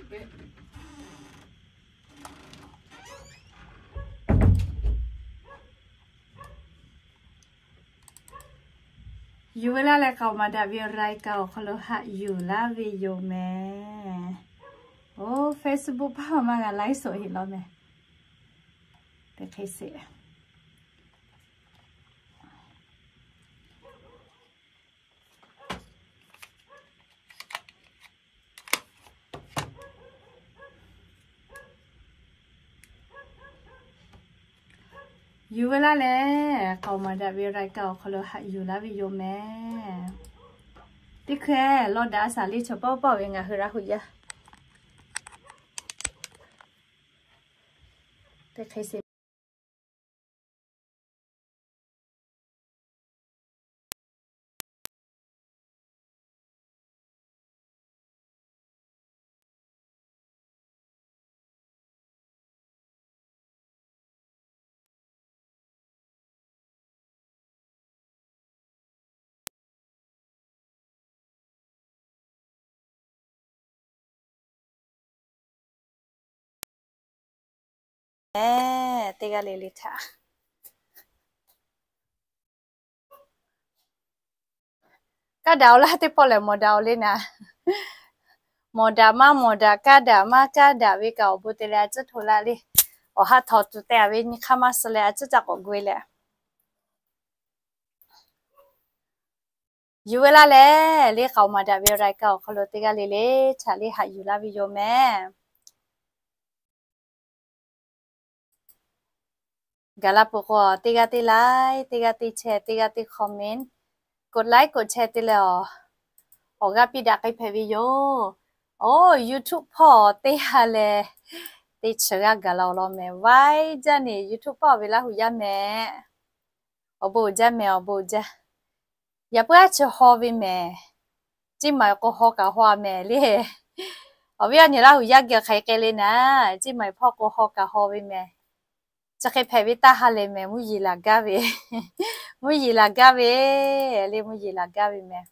Yuˬ ve laˇ leh k'aoˍ maˍ daꞈ ve awˬ รายการ awˬ hk'aw lo haꞈ yuˬ laˇ ve yoˬ mehˍ. Oˇ, Facebook paˇ maˇ g'a ไลฟ์สด heˆ law mehˍ. Teˇ hk'e sheˍ. Yuˬ ve laˇ leh k'aoˍ maˍ daꞈ ve รายการ awˬ hk'aw lo haꞈ yuˬ laˇ ve yoˬ mehˍ. Teˇ hk'e law daꞈ a shaˍ le chaw pawˆ pawˆ ve ngaˬ hui Laˇ huˍ yaˇ teˇ hk'e sheˍ. Teˇ g'aˇ le le htaꞈ kaˇ daꞈ-oˬ laˇ teˇ pawˆ lehˬ, mawˬ daꞈ-oˬ le naˍ. Mawˬ daꞈ maˇ mawˬ daꞈ, kaˇ daꞈ maˇ kaˇ daꞈ ve kaꞈ awˬ bon te leh a ciˉ hto laˇ le. Awˬ ha htawꞈ tuˬ teh-a ve nyi hk'aˇ maˇ suh leh a ciˉ ca k'awꞈ gu-e leh yuˬ ve laˇ leh, le k'aoˍ maˍ daꞈ ve รายการ awˬ hk'aw lo teˇ g'aˇ le le htaꞈ le haꞈ yuˬ laˇ ve yoˬ mehˍ. Gaˬ la peuˬ k'o, teˇ g'aˇ teˇ like, teˇ g'aˇ teˇ share, teˇ g'aˇ teˇ comment, กดไลค์ กดแชร์ te leh awˬ, awˬ g'aˇ piˇ daꞈ k'ai hpehꞈ ve yoˬ. Oˇ, YouTube hpawˇ teˇ ha leh teˇ chi g'aˇ gaˬ la-oˬ law mehˍ. Vaiˇ jaˇ neˬ YouTube paˇ-oˬ ve Laˇ huˍ yaˇ mehˍ. Awˬ bon uiˍ jaˇ mehˍ, awˬ bon uiˍ jaˇ. Yaꞈ puiˉ aˉ chi haw ve mehˍ. Ciˇ maˬ k'o haw kaꞈ haw-a mehˍ le. Awˬ viˉ awˬ nyi Laˇ huˍ yaˇ geh hk'aˬ hk'e le naˍ, ciˇ maˬ hpawˇ k'o haw kaꞈ haw ve mehˍ. Chi hk'e hpehꞈ ve taˇ ha lehˬ mehˍ, mvuhˇ yeˬ laˬ gaˇ ve. Mvuhˇ yeˬ laˬ gaˇ ve, le mvuhˇ yeˬ laˬ gaˇ ve mehˍ.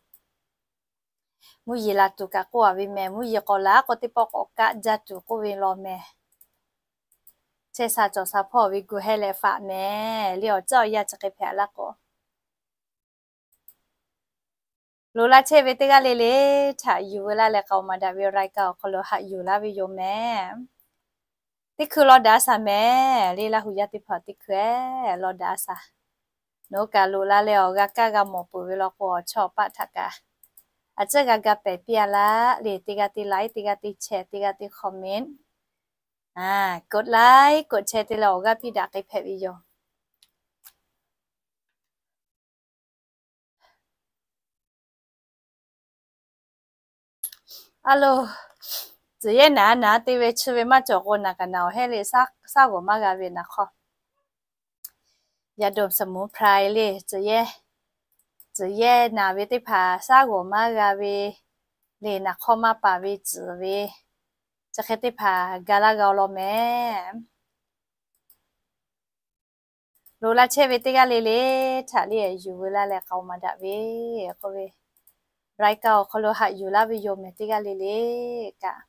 Mvuhˇ yeˬ laˬ tuˬ kaꞈ k'oˆ-a ve mehˍ, mvuhˇ yeˬ k'awꞈ laˬ k'o teˇ pawˆ k'awꞈ kaˆ jaˇ tuˬ k'oˆ ve law mehˍ. Chehˇ sha cawˬ sha hpawˇ ve gu heh leh faꞈ mehˍ le, awˬ ceuˬ awˬ yanˇ chi hk'e hpehꞈ laˇ k'o. Loꞈ la chehˇ ve teˇ g'aˇ le le htaꞈ yuˬ ve laˇ leh k'aoˍ maˍ daꞈ ve รายการ awˬ hk'aw lo haꞈ yuˬ laˇ ve yoˬ mehˍ. Teˇ hkui law daꞈ a shaˍ mehˍ le, Laˇ huˍ yaˇ teˇ hpaˍ teˇ hkui law daꞈ a shaˍ. Nawˬ hui kaꞈ loꞈ la leh awˬ g'a kaˇ g'a mawˬ peuˬ ve law k'o, awˬ chawˇ awˬ paˆ htaꞈ kaꞈ a ciˉ g'a ga pehˍ piˇ-a laˇ le, teˇ g'aˇ teˇ like, teˇ g'aˇ teˇ share, teˇ g'aˇ teˇ comment, กดไลค์ กดแชร์ te leh awˬ g'aˇ piˇ daꞈ k'ai hpehꞈ ve yoˬ. A lo, tcuh yehˇ naˍ naˍ te ve chi ve maˇ cawˬ k'o, naˍ kaꞈ naˍ awˬ hehˉ le, shaˉ g'awˬ maˇ g'a ve naˍ hk'aw. Yaꞈ dawˬ สมุนไพร le, tcuh yehˇ, tcuh yehˇ naˍ ve teˇ hpaˍ shaˉ g'awˬ maˇ g'a ve le, naˍ hk'aw maˇ paˍ ve tcuh ve, chi hk'e teˇ hpaˍ ga laˇ g'a-oˬ law mehˍ. Loꞈ la chehˇ ve teˇ g'aˇ le le htaꞈ le yuˬ ve laˇ leh k'aoˍ maˍ daꞈ ve k'oˆ ve, รายการ awˬ hk'aw lo haꞈ yuˬ laˇ ve yoˬ mehˍ, teˇ g'aˇ le le kaꞈ.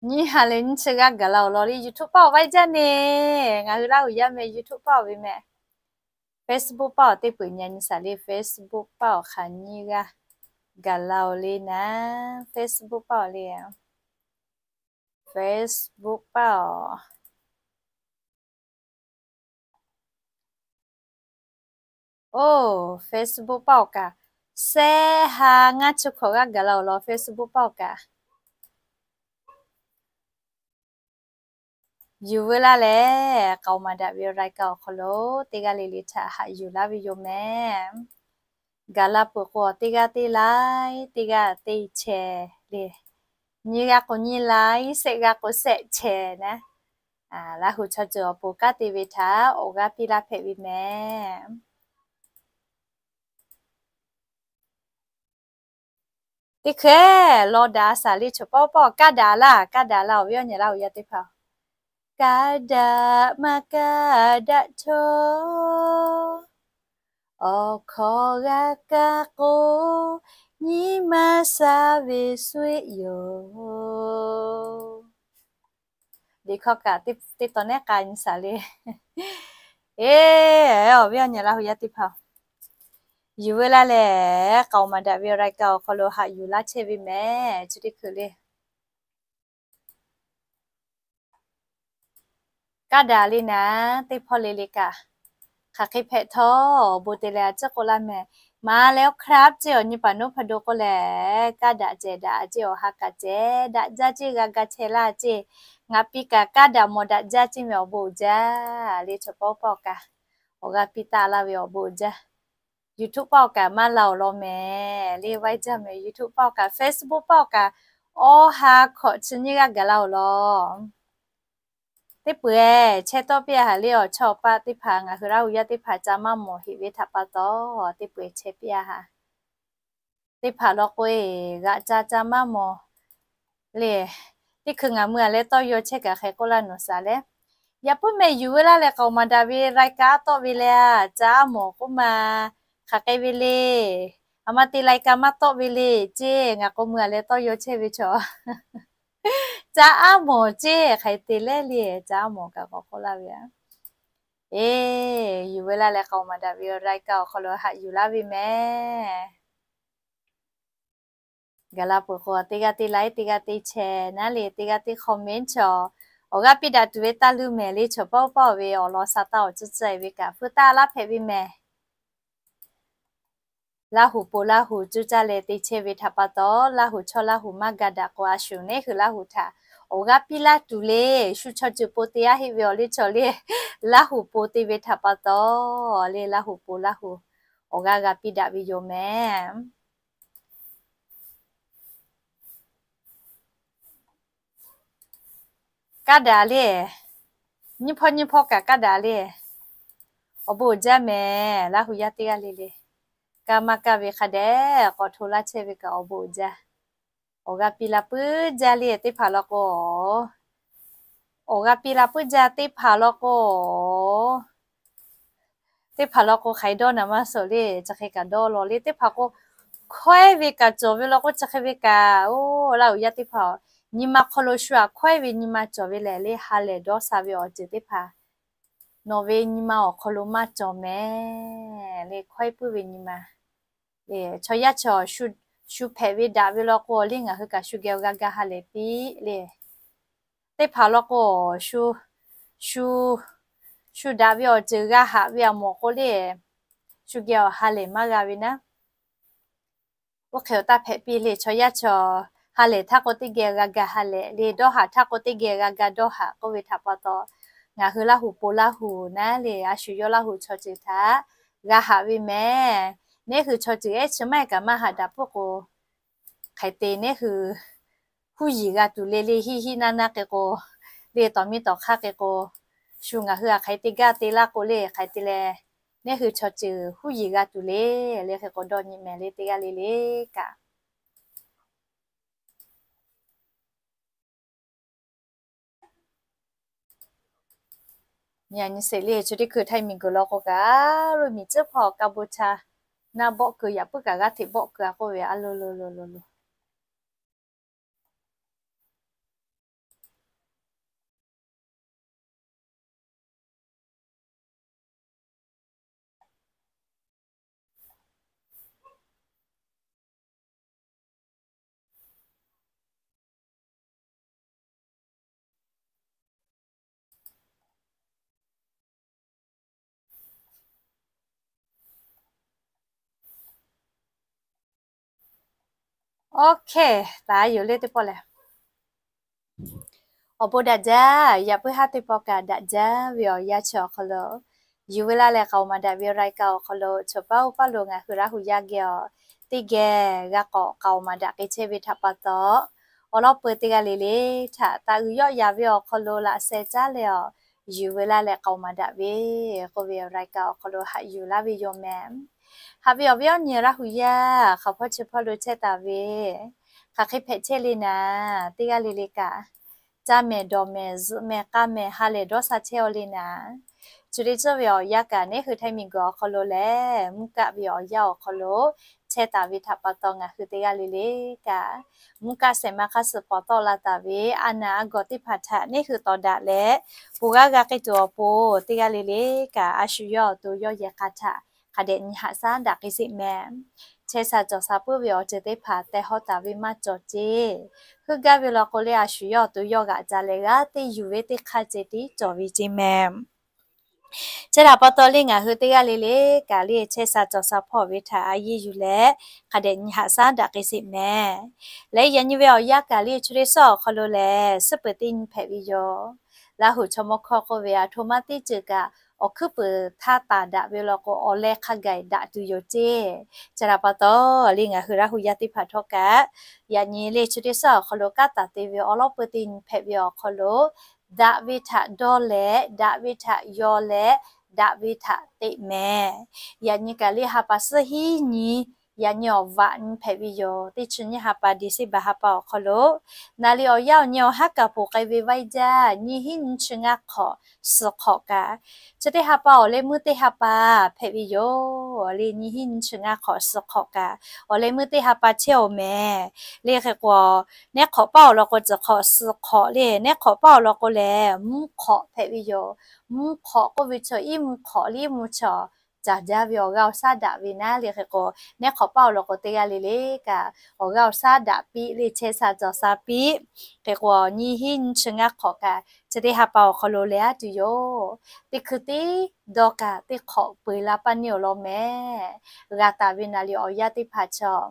Nyiˇ ha leh nyiˇ chi g'aˇ gaˬ la-oˬ law le, YouTube paˇ awˬ vaiˇ jaˇ neˬ. Ngaˬ hui Laˇ huˍ yaˇ meh YouTube paˇ awˬ ve meh. Facebook paˇ awˬ teˇ peuˬ nyi nyi shaˍ le, Facebook paˇ awˬ hk'aˬ nyiˇ g'aˇ gaˬ la-oˬ le naˍ. Facebook paˇ awˬ le, Facebook paˇ awˬ. Oˇ, Facebook paˇ awˬ kaꞈ shehˆ ha ngaˇ chi hkawꞈ g'aˇ gaˬ la-oˬ law, Facebook paˇ awˬ kaꞈ. Yuˬ veu laˇ leh k'aoˍ maˍ daꞈ ve รายการ awˬ hk'aw lo teˇ g'aˇ le le htaꞈ haꞈ yuˬ laˇ ve yoˬ mehˍ. Gaˬ la peuˬ k'o, teˇ g'aˇ teˇ like, teˇ g'aˇ teˇ share le. Nyiˇ g'aˇ k'o nyiˇ like, shehˆ g'aˇ k'o shehˆ share naˍ. Laˇ huˍ chaw ceuˬ awˬ pon kanˉ te ve htaꞈ awˬ g'aˇ piˇ laˇ hpehꞈ ve mehˍ. Teˇ hkui law daꞈ a shaˍ le, chaw pawˆ pawˆ kaˇ daꞈ laˇ, kaˇ daꞈ laˇ awˬ viˉ awˬ nyi Laˇ huˍ yaˇ teˇ hpaˍ. Kaˇ daꞈ maˇ kaˇ daꞈ chaw, awˬ hkawˇ g'a kaˇ k'o, nyi ma sha ve sweˆ yoˬ. Liꞈ hkawˇ kaꞈ teˇ tawn nehˉ k'a nyi shaˍ le. Eˬ, awˬ viˉ awˬ nyi Laˇ hu yaˇ teˇ hpaˍ, yuˬ veu laˇ lehˬ, k'aoˍ maˍ daꞈ ve รายการ awˬ hk'aw lo haꞈ yuˬ laˇ chehˇ ve mehˍ, chi teˇ hkui le. Kaˇ daꞈ le naˍ, teˇ hpawˇ le le kaꞈ, hk'aˬ hk'e hpehꞈ htawˇ awˬ bon te leh a ciˉ k'oˆ laˇ mehˍ. Maˍ leh awˬ ครับ ceˇ awˬ nyi paˍ noˉ hpaˍ do k'oˆ leh, kaˇ daꞈ cehˬ daꞈ ceˇ, awˬ ha kaꞈ cehˬ daꞈ jaˇ ceˇ, g'a ga chehˇ laˇ ceˇ. Ngaˬ piˇ kaꞈ kaˇ daꞈ mawˬ daꞈ jaˇ ceˇ mehˍ, awˬ bon uiˍ jaˇ le. Chaw pawˆ pawˆ kaꞈ awˬ g'aˇ piˇ taˆ laˇ ve awˬ bon uiˍ jaˇ. YouTube pawˆ kaꞈ maˇ la awˬ lawn mehˍ le, waiˇ jaˇ mehˍ. YouTube pawˆ kaꞈ, Facebook pawˆ kaꞈ, awˬ ha hkawꞈ chi nyiˇ g'aˇ gaˬ la awˬ lawn. Teˇ peuˬ chehˇ tawˆ piˇ a haꞈ le, awˬ chawˇ awˬ paˆ teˇ hpaˍ, ngaˬ hui Laˇ hu yaˇ teˇ hpaˍ ca maˇ mawˬ heꞈ ve htaꞈ pa taw, teˇ peuˬ chehˇ piˇ a haꞈ. Teˇ hpaˍ law k'o, g'aꞈ ca ca maˇ mawˬ le. Teˇ hkui ngaˬ mui a leh tawˇ yaw chehˇ kaꞈ hk'e k'oˆ laˇ nawˬ shaˍ leh, yaꞈ puiˉ mehˍ yuˬ veu laˇ leh k'aoˍ maˍ daꞈ ve รายการ tawˆ ve le a, ca a mawˬ k'oˆ ma hk'aˬ hk'e ve le. A ma te รายการ maˇ tawˆ ve le ceˇ, ngaˬ k'o mui a leh tawˇ yaw chehˇ ve chaw. Ca a mawˬ ceˇ, hk'aˬ hk'e te lehˉ le, ca a mawˬ kaꞈ k'awꞈ k'oˆ laˇ ve a. Eˬ, yuˬ veu laˇ leh k'aoˍ maˍ daꞈ ve รายการ awˬ hk'aw lo haꞈ yuˬ laˇ ve mehˍ. Gaˬ la peuˬ k'o, teˇ g'aˇ teˇ like, teˇ g'aˇ teˇ share naˉ le, teˇ g'aˇ teˇ comment chaw, awˬ g'aˇ piˇ daꞈ tuˬ ve taˇ luˇ mehˍ le. Chaw pawˆ pawˆ ve awˬ lawn sha taˇ awˬ tcuhˇ tcuhˇ e ve kaꞈ, hpu taˇ laˇ hpehꞈ ve mehˍ. Laˇ hu po Laˇ hu cuˇ caˇ leh te chehˇ ve htaꞈ pa taw, Laˇ hu chaw Laˇ hu maˇ ga daꞈ k'o, a shu neˉ hui Laˇ hu htaꞈ awˬ g'aˇ piˇ laˇ tuˬ le. Shu chaw ceuˬ po te a heˆ ve awˬ le chaw le, Laˇ hu po te ve htaꞈ pa taw le, Laˇ hu po Laˇ hu awˬ g'aˇ g'a piˇ daꞈ ve yoˬ mehˍ. Kaˇ daꞈ le, nyiˇ hpawˇ nyiˇ hpawˇ kaꞈ kaˇ daꞈ le. Awˬ bon uiˍ jaˇ mehˍ, Laˇ hu yaˇ teˇ g'aˇ le le. Kaˇ maˇ kaˇ ve hk'a dehꞈ k'awꞈ hto laˇ chehˇ ve kaꞈ awˬ bon uiˍ jaˇ. Awˬ g'aˇ piˇ la puiˉ jaˇ le, teˇ hpaˍ law k'o, awˬ g'aˇ piˇ la puiˉ jaˇ, teˇ hpaˍ law k'o, teˇ hpaˍ law k'o, hk'aˬ hk'e dawˇ naˍ maˇ suhˍ le, chi hk'e kaꞈ dawˇ law le. Teˇ hpaˍ k'o, hkawehˉ ve kaꞈ cawˬ ve law k'o, chi hk'e ve kaꞈ, oˇ, Laˇ hu yaˇ teˇ hpaˍ, nyi ma hk'aw lo shu aꞈ hkawehˉ ve nyi ma cawˬ ve lehˬ le, ha lehˬ dawˇ sha ve awˬ ceuˬ teˇ hpaˍ nawˬ ve nyi ma awˬ hk'aw lo maˇ cawˬ mehˍ le, hkawehˉ puiˉ ve nyi ma. Chaw yaˇ chaw shu hpehꞈ ve daꞈ ve law k'o le, ngaˬ hui kaꞈ shu geh awˬ g'aˇ g'a ha lehˬ piˇ le. Teˇ hpaˍ law k'o, shu, shu daꞈ ve awˬ ceuˬ g'a haꞈ ve aꞈ mawˬ k'o le, shu geh awˬ ha lehˬ maˇ g'a ve naˉ. Oˇ hk'e awˬ taˇ hpehꞈ piˇ le, chaw yaˇ chaw ha lehˬ htaˇ k'o teˇ geh g'a ga ha lehˬ le, dawˇ haꞈ htaˇ k'o teˇ geh g'a ga dawˇ haꞈ k'oˆ ve htaꞈ pa taw, ngaˬ hui Laˇ hu po Laˇ hu naˉ le, a shu yawˇ Laˇ hu chaw ceuˬ htaꞈ g'a haꞈ ve mehˍ. Neˉ hui chaw ceuˬ ehˉ chi maˇ heˆ kaꞈ maˇ haꞈ daꞈ puiˉ k'o, hk'aˬ hk'e te neˉ hui huˉ yiˍ g'a tuˬ le le, hiˆ hiˆ naˇ naˇ hk'e k'o, le tawˍ miˇ tawˍ hk'aˇ hk'e k'o, shu ngaˬ hui aꞈ hk'aˬ hk'e te gaˇ te laˇ k'o le, hk'aˬ hk'e te leh neˉ hui chaw ceuˬ huˉ yiˍ g'a tuˬ le, le hk'e k'o dawˇ nyi mehˍ le, teˇ g'aˇ le le kaꞈ. Nyi a nyi sheˍ le, chi teˇ hkui htaiˇ miˬ guiˬ law k'o kaꞈ, lo miˬ tcuhˉ hpawˇ ka bon cha naˆ bawˆ keu yaꞈ puiˉ kaꞈ g'aˇ hteꞈ bawˆ keu a k'oˆ ve a lo lo lo lo lo. Oˇ hk'e, taˍ yoˬ le teˇ pawˆ lehˬ. Awˬ bon daꞈ jaˇ, yaꞈ puiˉ haˉ teˇ pawˆ kaꞈ daꞈ jaˇ ve awˬ yanˇ chi awˬ hk'aw lo, yuˬ veu laˇ leh k'aoˍ maˍ daꞈ ve รายการ awˬ hk'aw lo, chaw paˉ oˇ paˉ lo ngaˬ hui Laˇ hu yaˇ geh awˬ teˇ geh g'a k'awꞈ k'aoˍ maˍ daꞈ k'ai chehˇ ve htaꞈ pa taw, awˬ lawn peu teˇ g'aˇ le le htaꞈ taˍ uiˍ yawˆ yan ve awˬ hk'aw lo laꞈ sheh caˉ leh awˬ, yuˬ veu laˇ leh k'aoˍ maˍ daꞈ ve k'oˆ ve รายการ awˬ hk'aw lo haꞈ yuˬ laˇ ve yoˬ mehˍ. Haꞈ ve awˬ viˉ awˬ nyi Laˇ hu yaˇ hk'aˬ hpawˇ chi hpawˇ lo chehˇ taˍ ve, hk'aˬ hk'e hpehꞈ chehˇ le naˍ, teˇ g'aˇ le le kaꞈ caˇ mehˍ dawˬ mehˍ zuhꞈ mehˍ k'aˇ mehˍ ha lehˬ dawˇ sha chehˇ-aw le naˍ. Chi teˇ ceuˬ ve awˬ yanˇ kaꞈ neˇ hui htaiˇ miˬguiˬ awˬ hk'aw lo lehˬ, mvuhˇ kaˆ ve awˬ yanˇ awˬ hk'aw lo chehˇ taˍ ve htaꞈ pa taw ngaˬ hui teˇ g'aˇ le le kaꞈ, mvuhˇ kaˆ shehˍ ma hk'aˇ suh pawˍ tawˆ la taˍ ve a naˍ a gawˬ teˇ hpaˍ htaꞈ neˇ hui tawˍ daꞈ leh, ponˬ g'aˇ g'a k'ai tuˬ awˬ pon teˇ g'aˇ le le kaꞈ a shu yawˇ awˬ to yawˇ yehˬ k'a htaꞈ hk'a dehꞈ nyi haꞈ shaˉ daꞈ k'ai sheˍ mehˍ. Chehˇ sha cawˬ sha puiˉ ve awˬ ceuˬ teˇ hpaˍ tehꞈ haw taˍ ve maˇ cawˬ ceˇ. Heuˆ gaˇ ve law k'o le, a shu yawˇ awˬ to yawˇ g'aꞈ ca leh g'aˇ teˇ yuˬ ve teˇ hk'aˇ ceh tiˉ cawˬ ve ceˇ mehˍ. Chi htaꞈ pa taw le ngaˬ hui teˇ g'aˇ le le kaꞈ le chehˇ sha cawˬ sha hpawˇ ve htaꞈ a yeˇ yuˬ leh, hk'a dehꞈ nyi haꞈ shaˉ daꞈ k'ai sheˍ mehˍ. Leh yaꞈ nyi ve awˬ yanˇ kaꞈ le chi teˇ suhˉ awˬ hk'aw lo lehˬ, suhˉ peuˬ teˇ nyi hpehꞈ ve yoˬ. Laˇ huˍ chaw mawˇ hkawˇ k'oˆ ve, a htoꞈ ma teˇ ceuˬ kaꞈ awˬ hkuiˉ puiˍ htaˇ taˍ daꞈ ve law k'o, awˬ leh hk'a gaˬ daꞈ tuˬ yoˬ ceˇ. Chi htaꞈ pa taw le ngaˬ hui Laˇ huˍ yaˇ teˇ hpaˍ htawˇ kaꞈ, yaꞈ nyi le chi teˇ suhˉ awˬ hk'aw lo kanˉ taˍ te ve awˬ lawˉ peuˬ teˇ nyi hpehꞈ ve awˬ hk'aw lo, daꞈ ve htaꞈ dawˇ leh, daꞈ ve htaꞈ yaw leh, daꞈ ve htaꞈ teꞈ mehˍ. Yaꞈ nyi kaꞈ le ha pa suhˉ hiˉ nyi, yaꞈ nyi awˬ vaꞈ nyi hpehꞈ ve yoˬ. Teˇ chi nyiˇ ha pa December ha pa awˬ hk'aw lo, naˍ riˍ awˬ yanˇ awˬ nyi awˬ haˉ kaˍ poˬ k'ai ve vaˇ iˉ jaˇ nyiˇ hinˉ nyiˇ chi ngaˇ hk'awꞈ suhˍ hk'awꞈ kaꞈ, chi teˇ ha pa awˬ leh meuˇ teˇ ha pa hpehꞈ ve yoˬ. Le nyiˇ hinˉ nyiˇ chi ngaˇ hk'awꞈ suhˍ hk'awꞈ kaꞈ awˬ leh meuˇ teˇ ha pa chehˇ-oˬ mehˍ. Le hk'e k'o, neˉ hk'awꞈ paˇ awˬ lawn k'o tcuhˬ hk'awꞈ suhˍ hk'awꞈ le, neˉ hk'awꞈ paˇ awˬ lawn k'o lehˬ mvuhˇ hk'awꞈ hpehꞈ ve yoˬ. Mvuhˇ hk'awꞈ k'oˆ ve chaw iˉ mvuhˇ hk'awꞈ le mvuhˇ chaw caˍ jaˇ ve awˬ g'aˇ awˬ shaˉ daꞈ ve naˉ. Le hk'e k'o, neˉ hk'awꞈ paˇ awˬ lawn k'o teˇ g'aˇ le le kaꞈ awˬ g'aˇ awˬ shaˉ daꞈ piˇ le chehˇ sha cawˬ sha piˇ. Hk'e k'o, nyiˇ hinˉ nyiˇ chi ngaˇ hk'awꞈ kaꞈ chi teˇ ha pa awˬ hk'aw lo leh aˉ tuˬ yoˬ. Teˇ hkui tiˉ dawˇ kaꞈ teˇ hk'awꞈ peu eˬ la paˇ neˇ awˬ lawn mehˍ. G'a taˍ ve naˍ riˍ awˬ yanˇ teˇ hpaˍ chaw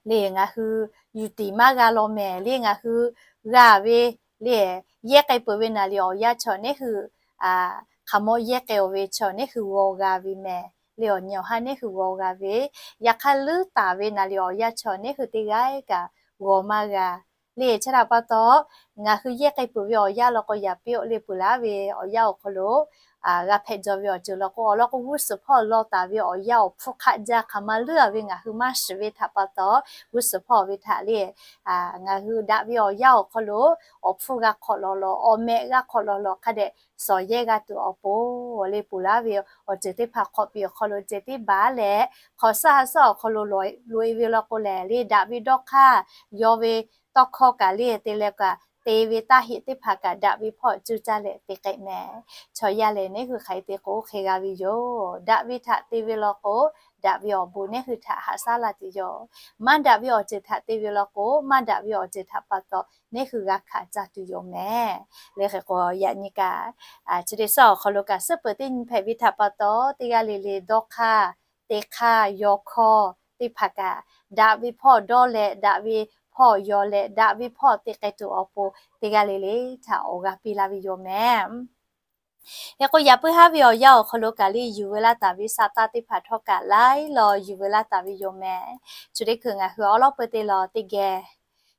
le ngaˬ hui yuˬ tiˍ maˇ g'a law mehˍ. Le ngaˬ hui g'a ve le, yehˇ k'ai peuˬ ve naˍ riˍ awˬ yanˇ chaw neˇ hui, hk'aˬ mawˇ yehˇ k'ai-oˬ ve chaw neˇ hui g'aw g'a ve mehˍ. Le awˬ nyi awˬ haˉ neˇ hui g'aw g'a ve, yaꞈ hk'aˇ leuˉ taˍ ve naˍ riˍ awˬ yanˇ chaw neˇ hui teˇ g'aˇ kaꞈ g'aw maˇ g'a. Le chi htaꞈ pa taw, ngaˬ hui yehˇ k'ai peuˬ ve awˬ yanˇ law k'o yaꞈ piˇ-oˆ le peuˬ laˇ ve awˬ yanˇ awˬ hk'aw lo g'a hpehꞈ jaw ve awˬ ceuˬ law k'o, awˬ lawn k'o g'uˇ suhˍ hpawˇ law taˍ ve awˬ yanˇ awˬ hpfuhˇ hk'aˆ jaˇ hk'aˬ ma leuˉ-a ve ngaˬ hui maˇ shiˍ ve htaꞈ pa taw, g'uˇ suhˍ hpawˇ ve htaꞈ le ngaˬ hui daꞈ ve awˬ yanˇ awˬ hk'aw lo awˬ hpfuhˇ g'a hk'awꞈ lawˬ lawˬ, awˬ meh g'a hk'awꞈ lawˬ lawˬ hk'a dehꞈ shawˍ yehˇ g'a tuˬ awˬ pon le peuˬ laˇ ve awˬ ceuˬ teˇ hpaˍ hk'awꞈ piˇ awˬ hk'aw lo ceh tiˉ baˬ leh, hk'awꞈ suhˉ ha suhˉ awˬ hk'aw lo loꞈ-e ve law k'o lehˬ, le daꞈ ve dawˇ hk'aˇ yaw ve tawˇ hkawˇ kaꞈ le te leh kaꞈ te ve taˇ heˆ teˇ hpaˍ kaꞈ daꞈ ve hpawˇ cuˇ caˇ leh te k'ai mehˍ. Chaw yaˇ lehˬ neˇ hui hk'aˬ hk'e te k'o hk'e g'a ve yoˬ. Daꞈ ve htaꞈ te ve law k'o, daꞈ ve awˬ bon neˇ hui htaꞈ haꞈ shaˉ la tuˬ yoˬ. Maˇ daꞈ ve awˬ ceuˬ htaꞈ te ve law k'o, maˇ daꞈ ve awˬ ceuˬ htaꞈ pa taw neˇ hui g'a hkanˍ caˇ tuˬ yoˬ mehˍ. Le hk'e k'o yaꞈ nyi kaꞈ, chi teˇ suhˉ awˬ hk'aw lo kaꞈ suhˉ peuˬ teˇ nyi hpehꞈ ve htaꞈ pa taw, teˇ g'aˇ le le dawˇ hk'aˇ, te hk'aˇ, yaw hkawˇ teˇ hpaˍ kaꞈ, daꞈ ve hpawˇ dawˇ leh, daꞈ ve hpawˇ yaw leh, daꞈ ve hpawˇ te k'ai tuˬ awˬ pon teˇ g'aˇ le le htaꞈ awˬ g'a piˇ laˇ ve yoˬ mehˍ. Hk'e k'o, yaꞈ puiˉ haˉ ve awˬ yanˇ awˬ hk'aw lo kaꞈ le yuˬ veu laˇ taˍ ve sa taˇ teˇ hpaˍ htawˇ kaꞈ laiˉ law yuˬ veu laˇ taˍ ve yoˬ mehˍ. Chi teˇ hkui ngaˬ hui awˉ lawˉ peu te lawˬ teˇ geh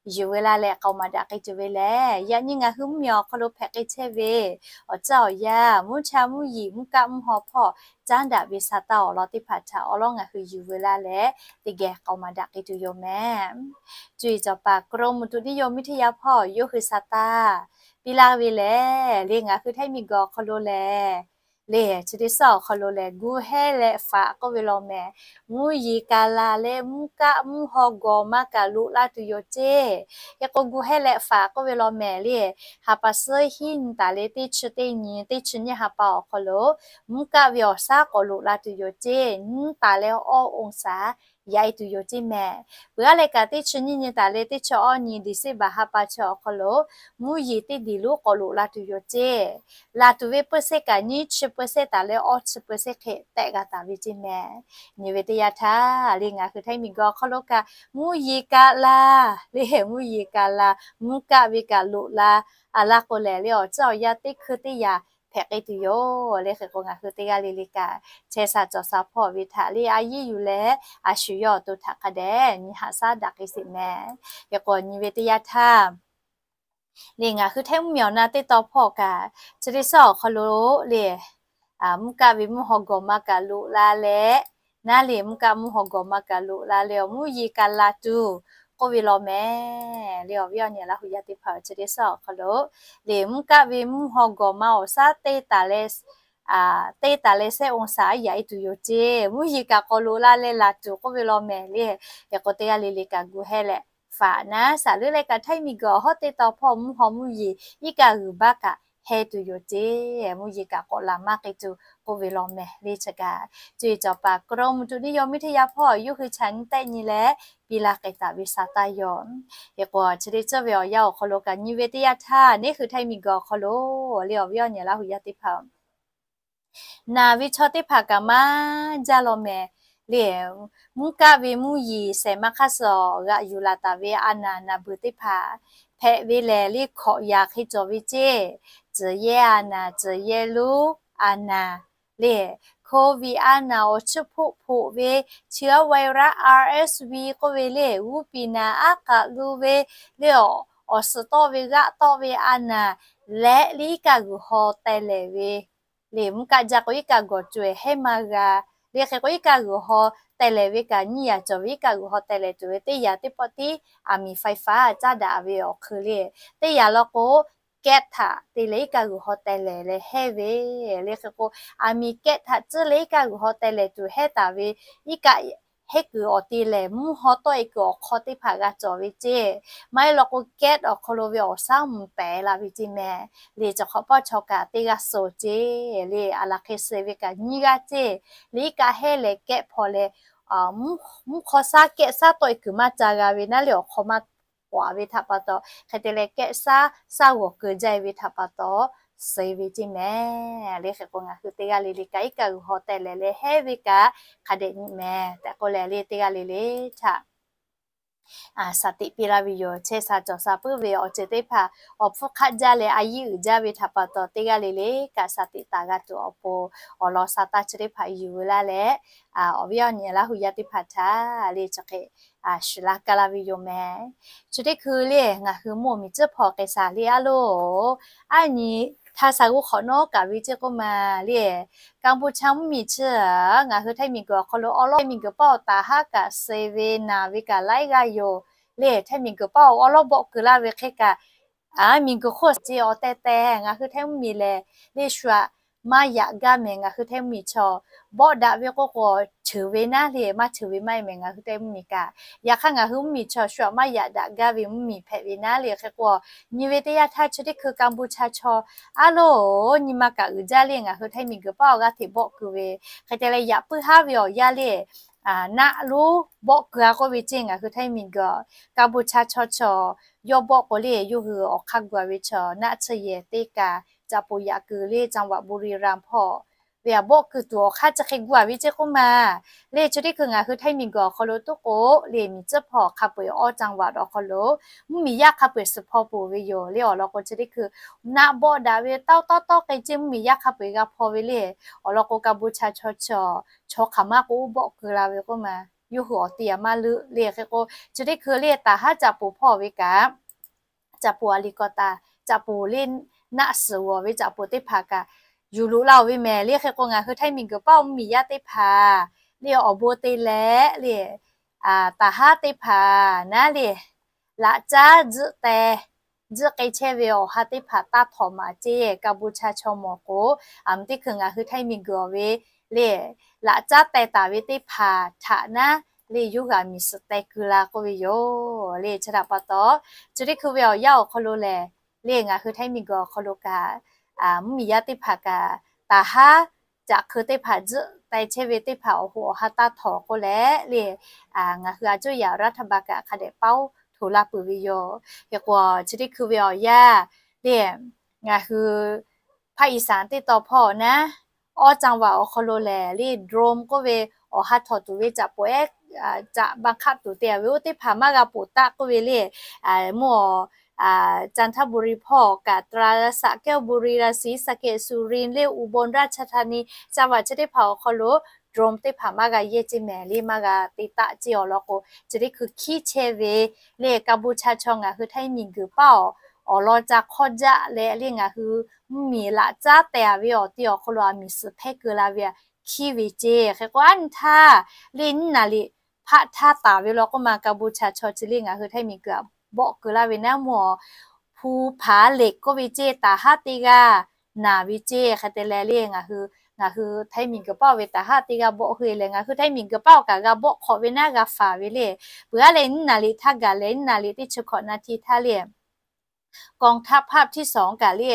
yuˬ veu laˇ leh k'aoˍ maˍ daꞈ k'ai tuˬ ve lehˬ, yaꞈ nyi ngaˬ hui mvuhˇmiˬ awˬ hk'aw lo hpehꞈ k'ai chehˇ ve awˬ caˇ awˬ yanˇ, mvuhˇ cha mvuhˇ yiˍ mvuhˇ kaˆ mvuhˇ haw hpawˇ caˉ daꞈ ve sa taˇ awˬ lawn teˇ hpaˍ htaꞈ awˉ lawˉ ngaˬ hui yuˬ veu laˇ leh teˇ geh k'aoˍ maˍ daꞈ k'ai tuˬ yoˬ mehˍ. Cuˇ yiˍ cawˬ paˍ กรมอุตุนิยมวิทยา hpawˇ yawˇ hui sa taˇ piˇ laˇ ve lehˬ, le ngaˬ hui htaiˇ miˬguiˬ awˬ hk'aw lo lehˬ, le chi teˇ suhˉ awˬ hk'aw lo lehˬ, gu hehˉ leh faꞈ k'oˆ ve law mehˍ, mvuhˇ yeˬ kaꞈ laˬ leh mvuhˇ kaˆ mvuhˇ haw gawˬ maˇ kaꞈ loꞈ la tuˬ yoˬ ceˇ. Hk'e k'o, gu hehˉ leh faꞈ k'oˆ ve law mehˍ le, ha pa suhˉ hiˉ nyi taˍ leh teˇ chi teˇ nyi, teˇ chi nyiˇ ha pa awˬ hk'aw lo mvuhˇ kaˆ ve awˬ shaˉ k'awꞈ loꞈ la tuˬ yoˬ ceˇ. Nyiˇ taˍ leh awˇ องศา yaꞈ-e tuˬ yoˬ ceˇ mehˍ. Peuˬ aˉ leh kaꞈ teˇ chi nyiˇ nyi taˍ leh teˇ chi awˇ nyi December ha pa chi awˬ hk'aw lo mvuhˇ yeˬ teˇ diˬ lonˉ k'awꞈ loꞈ la tuˬ yoˬ ceˇ. Laˬ tuˬ ve เปอร์เซ็นต์ kaꞈ nyiˇ chi เปอร์เซ็นต์ taˍ leh awˇ chi เปอร์เซ็นต์ hk'e tehꞈ g'a taˍ ve ceˇ mehˍ. Nyi ve teˇ yanˇ htaˇ le ngaˬ hui htaiˇ miˬguiˬ awˬ hk'aw lo kaꞈ mvuhˇ yeˬ kaꞈ laˬ le, mvuhˇ yeˬ kaꞈ laˬ, mvuhˇ kaˆ ve kaꞈ loꞈ la, a laˇ k'o lehˬ le awˬ caˇ awˬ yanˇ teˇ hkui teˇ yaꞈ hpehꞈ k'ai tuˬ yoˬ. Le hk'e k'o, ngaˬ hui teˇ g'aˇ le le kaꞈ chehˇ sha cawˬ sha hpawˇ ve htaꞈ le a yiˉ yuˬ leh a shu yawˇ awˬ to htaꞈ hk'a dehꞈ nyi haꞈ shaˉ daꞈ k'ai sheˍ mehˍ. Hk'e k'o, nyi ve teˇ yanˇ htaˇ le ngaˬ hui htaiˇ mvuhˇmiˬ awˬ na teˇ taw hpawˇ kaꞈ chi teˇ suhˉ awˬ hk'aw lo le mvuhˇ kaˆ ve mvuhˇ haw gawˬ maˇ kaꞈ loꞈ la leh, naˉ le mvuhˇ kaˆ mvuhˇ haw gawˬ maˇ kaꞈ loꞈ la leh awˬ mvuhˇ yeˬ kaꞈ laˬ tuˬ k'oˆ ve law mehˍ. Le awˬ viˉ awˬ nyi Laˇ huˍ yaˇ teˇ hpaˍ chi teˇ suhˍ awˬ hk'aw lo, le mvuhˇ kaˆ ve mvuhˇ haw gawˬ ma awˬ shaˉ teˇ taˍ leh, teˇ taˍ leh shehˆ องศา yaꞈ e tuˬ yoˬ ceˇ. Mvuhˇ yeˬ kaꞈ k'awꞈ loꞈ la leh laˬ tuˬ k'oˆ ve law mehˍ le. Hk'e k'o teˇ g'aˇ le le kaꞈ gu hehˇ leh, faꞈ naˉ saˍ leuˉ leh kaꞈ htaiˇ miˬ guiˬ awˬ hawˉ teˇ taw hpawˇ mvuhˇ haw mvuhˇ yeˬ iˉ kaˆ g'uiˬ baˆ kaꞈ heh tuˬ yoˬ ceˇ. Mvuhˇ yeˬ kaꞈ k'awꞈ laˬ maˇ k'ai tuˬ k'oˆ ve law mehˍ le. Chi kaꞈ co e cawˬ paˍ กรมอุตุนิยมวิทยา hpawˇ yawˇ hui chaꞈ nyi tehˆ nyi leh piˇ laˇ k'ai taˍ ve sa taˇ yaw. Hk'e k'o chi teˇ ceuˬ ve awˬ yanˇ awˬ hk'aw lo kaꞈ nyi ve teˇ yanˇ htaˇ, neˇ hui htaiˇ miˬ guiˬ awˬ hk'aw lo le awˬ viˉ awˬ nyi Laˇ huˍ yaˇ teˇ hpaˍ naˬ ve chaw teˇ hpaˍ kaꞈ maˇ jaˇ law mehˍ le. Mvuhˇ kaˆ ve mvuhˇ yeˬ shehˍ ma hk'aˇ suhˍ g'aꞈ yuˬ laˬ taˍ ve a naˬ naˬ beuˬ teˇ hpaˍ hpehꞈ ve lehˬ, le hkawꞈ yaꞈ hk'e cawˬ ve ceˇ. Tcuhˍ yehˇ a naˬ, tcuhˍ yehˇ lonˉ a naˬ le, COVID a naˬ awˬ chiˇ hpoˆ hpoˆ ve, chi aˉ virus RSV k'oˆ ve le, g'uˇ piˍ naˬ aˉ k'aꞈ lu ve le, awˬ suhˍ tawˆ ve g'aˆ tawˆ ve a naˬ leh le iˉ kaˆ g'uiˬ haw teh lehˍ ve le, mvuhˇ kaˆ jaˇ k'o iˉ kaˆ gawˬ co e hehˉ maˇ g'a le. Hk'e k'o iˉ kaˆ g'uiˬ haw teh lehˍ ve kaꞈ nyiˇ yaꞈ cawˬ ve iˉ kaˆ g'uiˬ haw teh lehˍ tuˬ ve teˇ yaꞈ teˇ pawˆ tiˉ aˬ miˍ ไฟฟ้า caˉ daꞈ ve awˬ hk'eun le. Teˇ yaꞈ law k'o แก๊ส htaꞈ te leh iˉ kaˆ g'uiˬ haw teh lehˍ leh hehˉ ve le. Hk'e k'o aˬ miˍ แก๊ส htaꞈ tcuhˉ leh iˉ kaˆ g'uiˬ haw teh lehˍ tuˬ hehˉ taˍ ve iˉ kaˆ hehˉ kuiˬ awˬ te lehˬ, mvuhˇ haw tawˆ e kuiˬ awˬ hk'aw teˇ hpaˍ g'a cawˬ ve ceˇ. Maˇ heˆ law k'o แก๊ส awˬ hk'aw lo ve awˬ shaˉ mvuhˇ pehˍ la ve ceˇ mehˍ le. Cawˬ hk'awꞈ pawˇ chaw kaꞈ teˇ g'aˇ suh ceˇ le. A laˬ hk'e suh ve kaꞈ nyiˇ g'aˇ ceˇ le. Iˉ kaˆ hehˉ leh แก๊ส hpaw leh, mvuhˇ hk'aw shaˉ แก๊ส shaˉ tawˆ e kuiˬ maˇ ca g'a ve naˉ le, awˬ hk'aw maˇ k'awꞈ ve htaꞈ pa taw, hk'e te leh แก๊ส shaˉ shaˉ g'awˬ keu jaˇ e ve htaꞈ pa taw suh ve ceˇ mehˍ le. Hk'e k'o ngaˬ hui teˇ g'aˇ le le kaꞈ iˉ kaˆ g'uiˬ haw teh lehˍ leh hehˉ ve kaꞈ hk'a dehꞈ nyi mehˍ tehꞈ k'oˆ leh le teˇ g'aˇ le le htaꞈ shaˍ tiꞈ piˇ laˇ ve yoˬ. Chehˇ sha cawˬ sha puiˉ ve awˬ ceuˬ teˇ hpaˍ awˬ hpfuhˇ hk'aˆ jaˇ leh a yiˇ uiˍ jaˇ ve htaꞈ pa taw teˇ g'aˇ le le kaꞈ shaˍ tiꞈ taˍ g'a tuˬ awˬ pon awˬ lawn sha taˇ chi teˇ hpaˍ yuˬ ve laˇ leh, awˬ viˉ awˬ nyi Laˇ huˍ yaˇ teˇ hpaˍ htaꞈ le chi hk'e shiˍ laˇ kaˇ laˇ ve yoˬ mehˍ. Chi teˇ hkui le ngaˬ hui mvuhˇ awˬ miˬ tcuhˉ hpawˇ k'ai shaˍ le a loˬ. A nyi htaˇ sha g'uˇ hk'awꞈ nawˉ kaꞈ ve ceˇ k'oˆ ma le, Kaˍbuˍchaˇ mvuhˇ miˬ chi ngaˬ hui htaiˇ miˬ guiˬ awˬ hk'aw lo awˉ lawˉ htaiˇ miˬ guiˬ paˇ awˬ taˍ haˉ kaꞈ suh ve naˬ ve kaꞈ laiˉ g'aˇ yoˬ le. Htaiˇ miˬ guiˬ paˇ awˬ awˉ lawˉ bawˆ keu laˇ ve hk'e kaꞈ, a miˬ guiˬ hk'oˆ ceˇ awˬ teh teh ngaˬ hui htaiˇ mvuhˇ miˬ lehˬ le shu aꞈ maˇ yaꞈ gaˇ mehˍ. Ngaˬ hui htaiˇ mvuhˇ miˬ chaw bawˆ daꞈ ve k'oˆ k'o, cheuˬ ve naˉ le, maˇ cheuˬ ve maˇ heˆ mehˍ ngaˬ hui htaiˇ mvuhˇ miˬ kaꞈ. Yaꞈ hk'aˇ ngaˬ hui mvuhˇ miˬ chaw shu aꞈ maˇ yaꞈ daꞈ gaˇ ve mvuhˇ miˬ hpehꞈ ve naˉ le. Hk'e k'o nyi ve teˇ yanˇ htaˇ chi teˇ hkui Kaˍbuˍchaˇ chaw a loˬ nyi ma kaꞈ uiˍ jaˇ le. Ngaˬ hui htaiˇ miˬ guiˬ paˇ awˬ g'aˇ hteꞈ bawˆ keu ve hk'e te leh yaꞈ puiˉ haˉ ve awˬ yanˇ le, naˆ lonˉ bawˆ keu a k'oˆ ve ceˇ. Ngaˬ hui htaiˇ miˬ guiˬ Kaˍbuˍchaˇ chaw chaw yawˇ bawˆ k'o le, yawˇ hui awˬ hk'aˇ gu a ve chaw naˆ tsuhˇ yehˬ teˇ kaꞈ caꞈ poˍ yaꞈ keu le จังหวัดบุรีรัมย์ hpawˇ ve a bawˆ keu tuˬ awˬ hk'aˇ chi hk'e gu a ve ceˇ k'oˆ ma le. Chi teˇ hkui ngaˬ hui htaiˇ miˬ guiˬ awˬ hk'aw lo tuˉ k'o le, miˬ tcuhˉ hpawˇ hk'a peu-eˬ awˇ จังหวัด awˬ hk'aw lo mvuhˇ miˬ yaˇ hk'a peu-eˬ suhˍ hpaw poˬ ve yoˬ le. Awˬ lawn k'o chi teˇ hkui naˆ bawˆ daꞈ ve tawˇ tawˇ tawˇ k'ai ceˇ mvuhˇ miˬ yaˇ hk'a peu-eˬ g'a hpaw ve le. Awˬ lawn k'o Kaˍbuˍchaˇ chaw chaw chaw hk'aˬ ma k'o bawˆ keu la ve k'oˆ ma, yawˇ hui awˬ te a maˇ leuˆ le. Hk'e k'o chi teˇ hkui le taˍ haˉ caꞈ poˍ hpawˇ ve kaꞈ, caꞈ poˍ a liꞈ k'awꞈ taˍ, caꞈ poˍ le naˆ suhˍ g'awˬ ve caꞈ poˍ teˇ hpaˍ kaꞈ yuˬ loꞈ la-oˬ ve mehˍ le. Hk'e k'o ngaˬ hui htaiˇ miˬ guiˬ paˇ awˬ mvuhˇ miˬ yaˇ teˇ hpaˍ le awˬ bon te leh le, taˍ haˉ teˇ hpaˍ naˉ le, laꞈ caˉ tzuhˆ teh tzuhˆ k'ai chehˇ ve awˬ ha teˇ hpaˍ taˇ htawꞈ maˍ ceˇ. Kaˍbuˍchaˇ chaw mawˬ k'o, aˬ mvuhˇ teˇ hkui ngaˬ hui htaiˇ miˬ guiˬ awˬ ve le, laꞈ caˉ teh taˍ ve teˇ hpaˍ htaꞈ naˉ le yawˇ hui aˬ miˍ suhˍ teh keu la k'oˆ ve yoˬ le. Chi htaꞈ pa taw chi teˇ hkui ve awˬ yanˇ awˬ hk'aw lo lehˬ le ngaˬ hui htaiˇ miˬ guiˬ awˬ hk'aw lo kaꞈ mvuhˇ miˬ yaˇ teˇ hpaˍ kaꞈ taˍ haˉ caꞈ hk'eu teˇ hpaˍ tzuhˆ teh chehˇ ve teˇ hpaˍ awˬ hoꞈ awˬ ha taˇ htawꞈ k'oˆ leh le, ngaˬ hui a cuˇ yaꞈ รัฐบาล kaꞈ hk'a dehꞈ paˉ oˉ hto laˇ peuˬ ve yoˬ. Hk'e k'o chi teˇ hkui ve awˬ yanˇ le ngaˬ hui ภาคอีสาน teˇ taw hpawˇ naˉ, awˇ จังหวัด awˬ hk'aw lo lehˬ le drone k'oˆ ve awˬ ha htawꞈ tuˬ ve caꞈ poˍ ehˉ, caꞈ บังคับ tuˬ te a ve oˇ teˇ hpaˍ maˇ g'a poˍ taˆ k'oˆ ve le, mvuhˇ จันทบุรี hpawˇ kaꞈ ตราด สระแก้ว บุรีรัมย์ ศรีสะเกษ สุรินทร์ le อุบลราชธานี จังหวัด chi teˇ hpaˍ awˬ hk'aw lo drone teˇ hpaˍ maˇ g'a yehˇ ceˇ mehˍ le, maˇ g'a te taˆ ceˇ. Awˬ lawn k'o chi teˇ hkui hkiˉ chehˇ ve le Kaˍbuˍchaˇ chaw ngaˬ hui htaiˇ miˬ guiˬ paˇ awˬ awˬ lawn ca hk'awˇ jaˆ leh le ngaˬ hui mvuhˇ miˬ laꞈ caˉ teh a ve awˬ ti awˬ hk'aw lo aˬ miˍ suhˍ hpehˇ keu la ve hkiˉ ve ceˇ. Hk'e k'o a nyi htaˇ le nyiˇ naˍ liꞈ hpaˆ htaˇ taˍ ve law k'oˆ ma, Kaˍbuˍchaˍ chaw chi le ngaˬ hui Htaiˇ miˬguiˬ htaꞈ bawˆ keu laˇ ve naˉ mvuhˇ, hpu hpaˍ leꞈ k'oˆ ve ceˇ, taˍ haˉ teˇ g'aˇ naˬ ve ceˇ. Hk'e te leh le ngaˬ hui, ngaˬ hui Htaiˇ miˬguiˬ paˆ ve taˍ haˉ teˇ g'aˇ bawˆ hui leh ngaˬ hui Htaiˇ miˬguiˬ paˆ awˬ kaꞈ g'a bawˆ hk'awꞈ ve naˉ g'a faˍ ve le. Peuˬ aˇ leh nyiˇ naˍ riˍ htaˇ gaˬ leh nyiˇ naˍ riˍ teˇ chi hkawꞈ na hti htaˇ le kawˬ htaˇ hpaˆ htiˇ shawˍ kaꞈ le,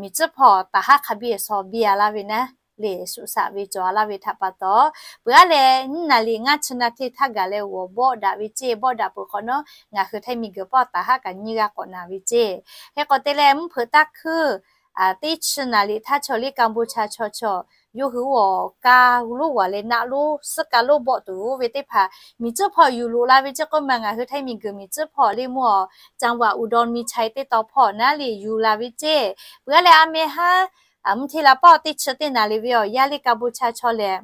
miˬ tcuhˉ hpawˇ taˍ haˉ hk'a biˇ shaw biˇ a laˇ ve naˉ le, shuꞈ shaꞈ ve cawˬ a laˇ ve htaꞈ pa taw, peuˬ aˇ leh nyiˇ naˍ riˍ ngaˇ chi na hti htaˇ gaˬ leh g'awˬ bawˆ daꞈ ve ceˇ. Bawˆ daꞈ peuˬ hk'awꞈ nawˉ ngaˬ hui Htaiˇ miˬguiˬ paˆ taˍ haˉ kaꞈ nyiˇ g'aˇ k'awꞈ naˬ ve ceˇ. Hk'e k'o te leh mvuhˇ hpeuꞈ taˇ hkuiˇ teˇ chi naˍ riˍ htaˇ chaw le Kaˍbuˍchaˍ chaw chaw yawˇ hui awˬ kaˇ lonˉ g'awˬ leh naˆ lonˉ suhˉ kaˇ lonˉ bawˆ tuˬ ve teˇ hpaˍ miˬ tcuhˉ hpawˇ yuˬ loꞈ la ve ceˇ k'oˆ ma, ngaˬ hui Htaiˇ miˬguiˬ miˬ tcuhˉ hpawˇ le mvuhˇ จังหวัดอุดรมีชัย teˇ taw hpawˇ naˉ le yuˬ la ve ceˇ. Peuˬ aˇ leh a meh haˉ mvuhˇ hteˇ la paˆ teˇ chi teˇ naˍ riˍ ve awˬ yanˇ le Kaˍbuˍchaˍ chaw lehˬ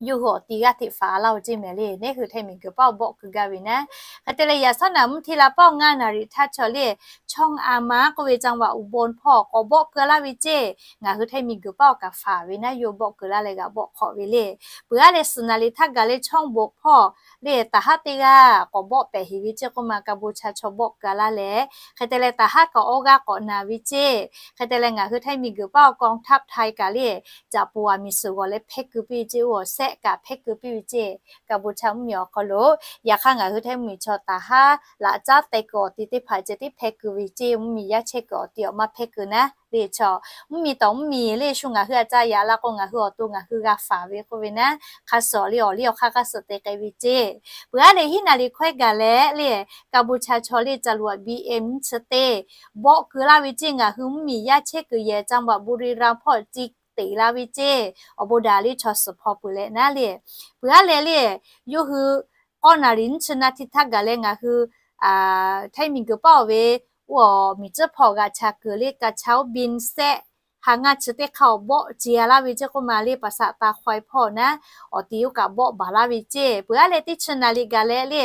yawˇ hui awˬ ti g'aˇ hteꞈ faˍ laˇ-oˬ ceˇ mehˍ le. Neˇ hui Htaiˇ miˬguiˬ paˆ bawˆ keu gaˇ ve naˉ. Hk'e te leh yaꞈ shaˉ naˍ mvuhˇ hteˇ la paˆ ngaˇ naˍ riˍ htaˇ chaw le ช่องอาม้า k'oˆ ve จังหวัดอุบล hpawˇ k'awꞈ bawˆ keu laˇ ve ceˇ. Ngaˬ hui Htaiˇ miˬguiˬ paˆ awˬ kaꞈ faˍ ve naˉ, yawˇ bawˆ keu laˇ leh g'aꞈ bawˆ hk'awꞈ ve le. Peuˬ aˇ leh suhˍ naˍ riˍ htaˇ gaˬ leh ช่องบก hpawˇ le taˍ haˉ teˇ g'aˇ k'awꞈ bawˆ pehˍ heˍ ve ceˇ k'oˆ ma, Kaˍbuˍchaˍ chaw bawˆ keu laˇ leh, hk'e te leh taˍ haˉ kaꞈ awˇ g'aˇ k'awꞈ naˬ ve ceˇ. Hk'e te leh ngaˬ hui Htaiˇ miˬguiˬ paˆ awˬ กองทัพไทย kaꞈ le caꞈ poˍ aˬ miˬ suhˍ g'awˬ leh hpehˇ keu piˇ ve ceˇ, oˇ awˬ sehˆ kaꞈ hpehˇ keu piˇ ve ceˇ. Kaˍbuˍchaˍ mvuhˇmiˬ awˬ hk'aw lo yaꞈ hk'aˇ ngaˬ hui Htaiˇ mvuhˇmiˬ chaw taˍ haˉ laꞈ caˉ teh kuiˬ awˬ ti teˇ hpaˍ ceh tiˉ hpehˇ keu ve ceˇ. Mvuhˇmiˬ yaˇ chehˇ kuiˬ awˬ ti awˬ maˇ hpehˇ keu naˉ le. Chaw mvuhˇmiˬ tawˍ mvuhˇmiˬ le shu ngaˬ hui a ca yaꞈ la k'o ngaˬ hui awˬ to ngaˬ hui g'a faˍ ve k'oˆ ve naˉ, hk'a suhˍ le awˬ liˇ awˬ hk'aˇ hk'a suhˍ te k'ai ve ceˇ. Peuˬ aˇ leh hiˉ naˍ riˍ hkawehˇ gaˬ leh le Kaˍbuˍchaˍ chaw le caꞈ luꞈ a BM nyiˇ chi teˇ bawˆ keu laˇ ve ceˇ. Ngaˬ hui mvuhˇmiˬ yaˇ chehˇ kuiˬ yehˬ จังหวัดบุรีรัมย์ hpawˇ ci teꞈ la ve ceˇ. Awˬ bon daꞈ le chaw suhˍ hpaw peuˬ leh naˉ le. Peuˬ aˇ leh le yawˇ hui k'awˇ naˍ riˍ nyiˇ chi na hti htaˇ gaˬ leh ngaˬ hui Htaiˇ miˬguiˬ paˆ oˬ ve oˇ awˬ miˬ tcuhˉ hpawˇ g'aꞈ chaꞈ kuiˬ le กระเช้าบิน sehˆ ha ngaˇ chi teˇ hk'aˇ awˬ bawˆ ce a laˇ ve ceˇ k'oˆ ma le, ประสาทตาควาย hpawˇ naˉ awˬ ti oˇ kaꞈ bawˆ baˬ laˇ ve ceˇ. Peuˬ aˇ leh teˇ chi naˍ riˍ gaˬ leh le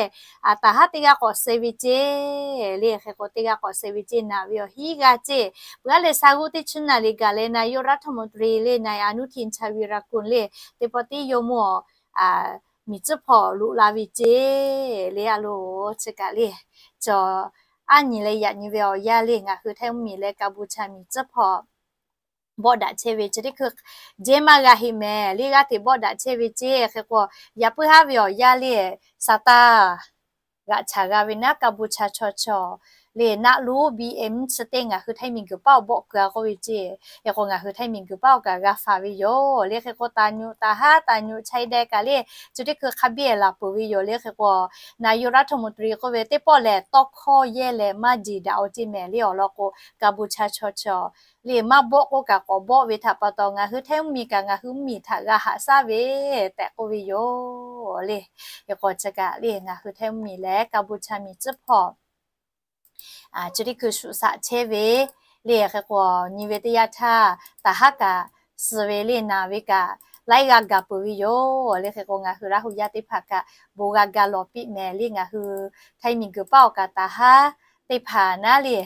taˍ haˉ teˇ g'aˇ k'awꞈ suh ve ceˇ le. Hk'e k'o teˇ g'aˇ k'awꞈ suh ve ceˇ, naˬ ve awˬ hiˉ g'aˇ ceˇ. Peuˬ aˇ leh sa g'uˇ teˇ chi naˍ riˍ gaˬ leh นายกรัฐมนตรี le นายอนุทิน ชาญวีรกูล le teˇ pawˆ tiˉ yawˇ mvuhˇ miˬ miˬ tcuhˉ hpawˇ loꞈ la ve ceˇ le. A lo chi kaꞈ le, chaw aˉ nyi leh yaꞈ nyi ve awˬ yanˇ le ngaˬ hui Htaiˇ mvuhˇmiˬ leh Kaˍbuˍchaˍ miˬ tcuhˉ hpawˇ bawˆ daꞈ chehˇ ve chi teˇ hkui jehˇ maˇ g'a heˆ mehˍ le, g'aˇ hteꞈ bawˆ daꞈ chehˇ ve ceˇ. Hk'e k'o yaꞈ puiˉ haˉ ve awˬ yanˇ le sa taˇ g'aꞈ chaꞈ g'a ve naˉ Kaˍbuˍchaˍ chaw chaw le naˆ lonˉ BM nyiˇ chi teˇ ngaˬ hui Htaiˇ miˬguiˬ paˆ awˬ bawˆ keu a k'oˆ ve ceˇ. Hk'e k'o ngaˬ hui Htaiˇ miˬguiˬ paˆ awˬ kaꞈ g'a faˍ ve yoˬ le. Hk'e k'o taˍ nyoꞈ taˍ haˉ taˍ nyoꞈ ชายแดน kaꞈ le chi teˇ hkui hk'a biˇ laˬ peuˬ ve yoˬ le. Hk'e k'o นายกรัฐมนตรี k'oˆ ve teˇ pawˆ lehˬ tawˇ hkawˇ yehˇ leh maˇ jeˬ daꞈ-oˬ ceˇ mehˍ le. Awˬ lawn k'o Kaˍbuˍchaˍ chaw chaw le maˇ bawˆ k'oˆ kaꞈ k'awꞈ bawˆ ve htaꞈ pa taw ngaˬ hui Htaiˇ mvuhˇmiˬ kaꞈ ngaˬ hui mvuhˇmiˬ htaꞈ g'a haꞈ shaˉ ve tehꞈ k'oˆ ve yoˬ le. Hk'e k'o chi kaꞈ le ngaˬ hui Htaiˇ mvuhˇmiˬ leh Kaˍbuˍchaˍ miˬ tcuhˉ hpawˇ chi teˇ hkui shuꞈ shaꞈ chehˇ ve le. Hk'e k'o nyi ve teˇ yanˇ htaˇ taˍ haˉ kaꞈ suh ve le naˬ ve kaꞈ laiˉ g'aˇ gaˬ peuˬ ve yoˬ le. Hk'e k'o ngaˬ hui Laˇ hu yaˇ teˇ hpaˍ kaꞈ bon g'a ga lawˬ piˇ mehˍ le. Ngaˬ hui Htaiˇ miˬguiˬ paˆ awˬ kaꞈ taˍ haˉ teˇ hpaˍ naˉ le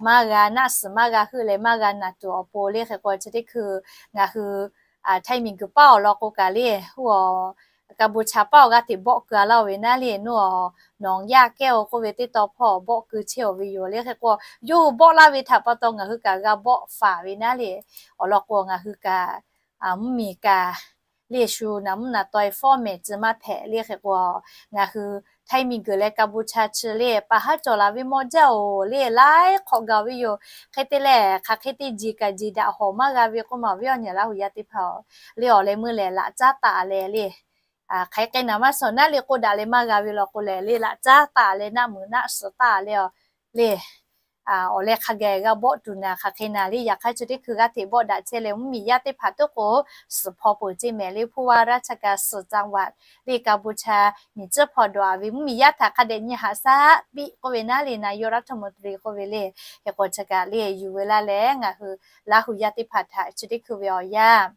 maˇ g'a naˆ suhˍ maˇ g'a heuˆ leh maˇ g'a naˬ tuˬ awˬ pon le. Hk'e k'o chi teˇ hkui ngaˬ hui Htaiˇ miˬguiˬ paˆ awˬ lawn k'o kaꞈ le, oˇ Kaˍbuˍchaˍ paˆ awˬ g'aˇ hteꞈ bawˆ keu a laˇ-oˬ ve naˉ le, nawˬ หนองหญ้าแก้ว k'oˆ ve teˇ taw hpawˇ bawˆ keu chehˇ-oˬ ve yoˬ le. Hk'e k'o yawˇ hui bawˆ laˇ ve htaꞈ pa taw ngaˬ hui kaꞈ g'a bawˆ faˍ ve naˉ le. Awˬ lawn k'o ngaˬ hui kaꞈ mvuhˇmiˬ kaꞈ le shu naˬ mvuhˇ naˬ taweh fawˉ mehˍ tcuh maˇ hpehꞈ le. Hk'e k'o ngaˬ hui Htaiˇ miˬguiˬ leh Kaˍbuˍchaˍ chi le pa haˉ cawˬ la ve mawˇ jaˇ-oˬ le, laiˉ hk'awꞈ gaˬ ve yoˬ. Hk'e te leh hk'aˬ hk'e te jeˬ kaꞈ jeˬ daꞈ hawˬ maˇ g'a ve k'oˆ ma awˬ viˉ awˬ nyi Laˇ hu yaˇ teˇ hpaˍ-oˬ le, awˬ leh meuˇ lehˬ laꞈ caˉ taˍ leh le hk'aˬ hk'e naˬ maˇ shawˍ naˉ le k'oˆ daꞈ leh maˇ g'a ve law k'o lehˬ le laꞈ caˉ taˍ leh naˆ muiˬ naˆ suhˍ taˍ leh le awˬ leh hk'a gaˬ g'a bawˆ tuˬ naˬ hk'aˬ hk'e naˬ le. Yaꞈ hk'aˇ chi teˇ hkui g'aˇ hteꞈ bawˆ daꞈ chehˇ leh mvuhˇmiˬ yaˇ teˇ hpaˍ tuˉ k'o suhˍ hpaw peuˬ ceˇ mehˍ le. ผู้ว่าราชการจังหวัด le Kaˍbuˍchaˍ miˬ tcuhˉ hpawˇ dawˬ a ve mvuhˇmiˬ yaˇ htaꞈ hk'a dehꞈ nyi haꞈ shaˉ piˇ k'oˆ ve naˉ le นายกรัฐมนตรี k'oˆ ve le. Hk'e k'o chi kaꞈ le yuˬ ve laˇ leh ngaˬ hui Laˇ hu yaˇ teˇ hpaˍ htaꞈ chi teˇ hkui ve awˬ yanˇ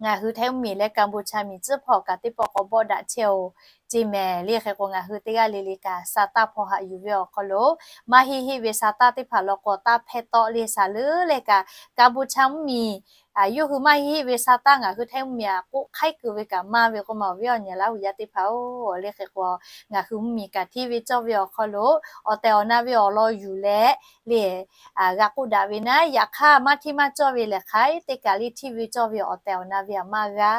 ngaˬ hui Htaiˇ mvuhˇmiˬ leh Kaˍbuˍchaˍ miˬ tcuhˉ hpawˇ kaꞈ teˇ pawˆ k'awꞈ bawˆ daꞈ chehˇ-oˬ ceˇ mehˍ le. Hk'e k'o ngaˬ hui teˇ g'aˇ le le kaꞈ sa taˇ hpawˇ haꞈ yuˬ ve awˬ hk'aw lo maˇ heˆ heˆ ve sa taˇ teˇ hpaˍ law k'o taˇ hpehˇ tawˆ le. Saˍ leuˉ leh kaꞈ Kaˍbuˍchaˍ mvuhˇmiˬ yawˇ hui maˇ heˆ ve sa taˇ ngaˬ hui Htaiˇ mvuhˇmiˬ aꞈ k'oˆ hk'aiˉ keu ve kaꞈ maˇ ve k'oˆ ma awˬ viˉ awˬ nyi Laˇ huˍ yaˇ teˇ hpaˍ-oˬ, le hk'e k'o, ngaˬ hui mvuhˇmiˬ kaꞈ hteˇ ve cawˇ ve awˬ hk'aw lo awˬ tehˬ awˬ na ve awˬ lawn yuˬ leh le g'a k'oˆ daꞈ ve naˉ, yaꞈ hk'aˇ maˇ hteˇ maˇ cawˇ ve lehˬ hk'aˬ teˇ kaˬ le hteˇ ve cawˇ ve awˬ tehˬ awˬ na ve aꞈ maˇ g'a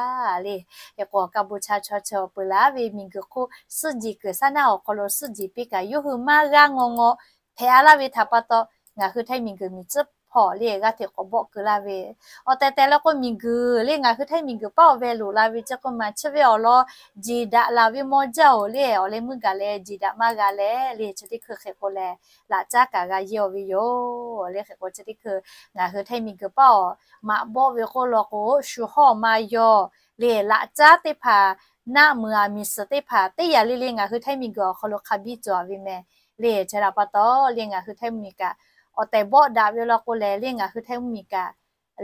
le. Hk'e k'o, Kaˇ bon cha chaw chi awˬ peuˬ laˬ ve miˬguiˬ hk'oˆ suhˉ jeˬ kuiˬ saˉ naˆ awˬ hk'aw lo suhˉ jeˬ piˇ kaꞈ yawˇ hui maˇ g'a ngaw ngaw hpehꞈ-a laˇ ve htaꞈ pa taw, ngaˬ hui Htaiˇ miˬguiˬ miˬ tcuhˉ hpawˇ le g'aˇ hteꞈ k'awꞈ bawˆ keu laˇ ve, awˬ tehˬ tehˬ la k'o miˬguiˬ le ngaˬ hui Htaiˇ miˬguiˬ paˉ awˬ ve loꞈ la ve ceh k'oˆ ma chi ve awˬ lawn jeˬ daꞈ laˬ ve mawˇ jaˇ-oˬ le, awˬ leh meuˇ gaˬ leh jeˬ daꞈ maˇ g'a leh le chi teˇ hkui hk'e k'o leh laꞈ caˉ kaꞈ g'a yehˇ-aw ve yoˬ. Le hk'e k'o chi teˇ hkui ngaˬ hui Htaiˇ miˬguiˬ paˉ awˬ maꞈ bawˆ ve k'oˆ law k'o, shu hawˇ ma yaw le laꞈ caˉ teˇ hpaˍ naˆ muiˬ-a miˬ suhˍ teˇ hpaˍ teˇ yaꞈ le le ngaˬ hui Htaiˇ miˬguiˬ awˬ hk'aw lo hk'a biˇ cawˬ-a ve meh. Le chi htaꞈ pa taw le ngaˬ hui Htaiˇ mvuhˇmiˬ kaꞈ awˬ tehˬ bawˆ daꞈ ve law k'o leh le ngaˬ hui Htaiˇ mvuhˇmiˬ kaꞈ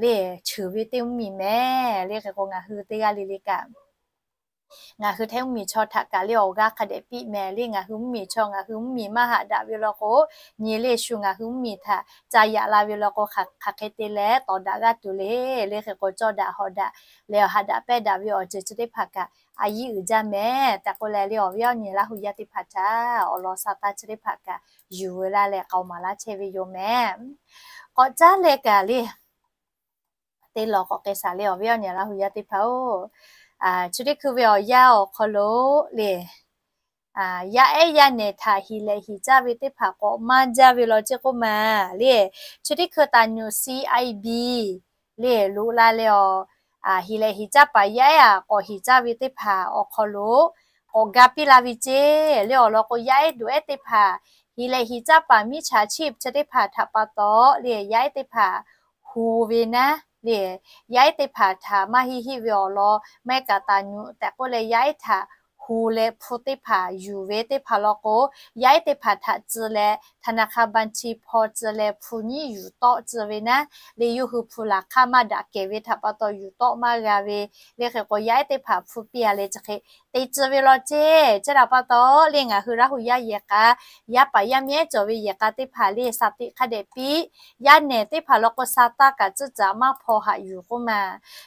le cheuˬ ve teˇ mvuhˇmiˬ meh. Le hk'e k'o ngaˬ hui teˇ g'aˇ le le kaꞈ ngaˬ hui Htaiˇ mvuhˇmiˬ chaw htaꞈ kaꞈ le awˬ g'aˇ hk'a dehꞈ piˇ meh. Le ngaˬ hui mvuhˇmiˬ chaw ngaˬ hui mvuhˇmiˬ maˇ haꞈ daꞈ ve law k'o, nyi le shu ngaˬ hui mvuhˇmiˬ htaꞈ ca yaꞈ la ve law k'o, hk'aˬ hk'e te leh tawˍ daꞈ g'aˇ tuˬ le. Le hk'e k'o cawˇ daꞈ hawˍ daꞈ leh awˬ haꞈ daꞈ pehˇ daꞈ ve awˬ ceuˬ chi teˇ hpaˍ kaꞈ a yiˇ uiˍ jaˇ meh tehꞈ k'oˆ leh le awˬ viˉ awˬ nyi Laˇ huˍ yaˇ teˇ hpaˍ htaꞈ awˬ lawn sa taˇ chi teˇ hpaˍ kaꞈ yuˬ ve laˇ leh k'aoˍ maˍ laˇ chehˇ ve yoˬ meh. K'awꞈ caˉ leh kaꞈ le teˇ lawˬ k'awꞈ k'ai shaˍ le awˬ viˉ awˬ nyi Laˇ huˍ yaˇ teˇ hpaˍ-oˬ, chi teˇ hkui ve awˬ yanˇ awˬ hk'aw lo le yaˇ ehˉ yaˇ nehˬ htaꞈ hiˍ lehꞈ hiˍ caˇ ve teˇ hpaˍ k'awꞈ maˇ jaˇ ve law ceh k'oˆ ma le. Chi teˇ hkui taˍ nyuꞈ C I B le loꞈ la leh awˬ hiˍ lehꞈ hiˍ caˇ paˍ yaˇ ehˉ aꞈ k'awꞈ hiˍ caˇ ve teˇ hpaˍ awˬ hk'aw lo k'awꞈ ga piˇ la ve ceh le awˬ lawn k'o, yaˇ ehˉ duˬ ehˉ teˇ hpaˍ hiˍ lehꞈ hiˍ caˇ paˍ miˇ chaˍ chiˇ chi teˇ hpaˍ htaꞈ pa taw le yaˇ ehˉ teˇ hpaˍ hu ve naˉ le, yaˇ ehˉ teˇ hpaˍ htaꞈ maˇ heˆ heˆ ve awˬ lawn maˇ heˆ kaꞈ taˍ nyuꞈ tehꞈ k'oˆ leh yaˇ ehˉ htaꞈ hu leh hpu teˇ hpaˍ yuˬ ve teˇ hpaˍ law k'o, yaˇ ehˉ teˇ hpaˍ htaꞈ tcuh leh ธนาคาร บัญชี hpaw tcuh leh hpu nyiˉ yuˬ tawˆ tcuh ve naˉ le, yawˇ hui hpu laˬ hk'aˇ maˇ daꞈ kehˬ ve htaꞈ pa taw yuˬ tawˆ maˇ g'a ve le hk'e k'o, yaˇ ehˉ teˇ hpaˍ hpu piˇ-a leh chi hk'e te tcuh ve law ceh. Chi htaꞈ pa taw le ngaˬ hui Laˇ huˍ yaˇ yehˬ k'a, yaˇ paˍ yaˇ miˇ ehˉ cawˬ ve yehˬ k'a teˇ hpaˍ le shaˍ tiꞈ hk'a dehꞈ piˇ. Yaˇ nehˬ teˇ hpaˍ law k'o sa taˇ kaꞈ tcuhˇ caꞈ maˇ hpaw haꞈ yuˬ k'oˆ ma.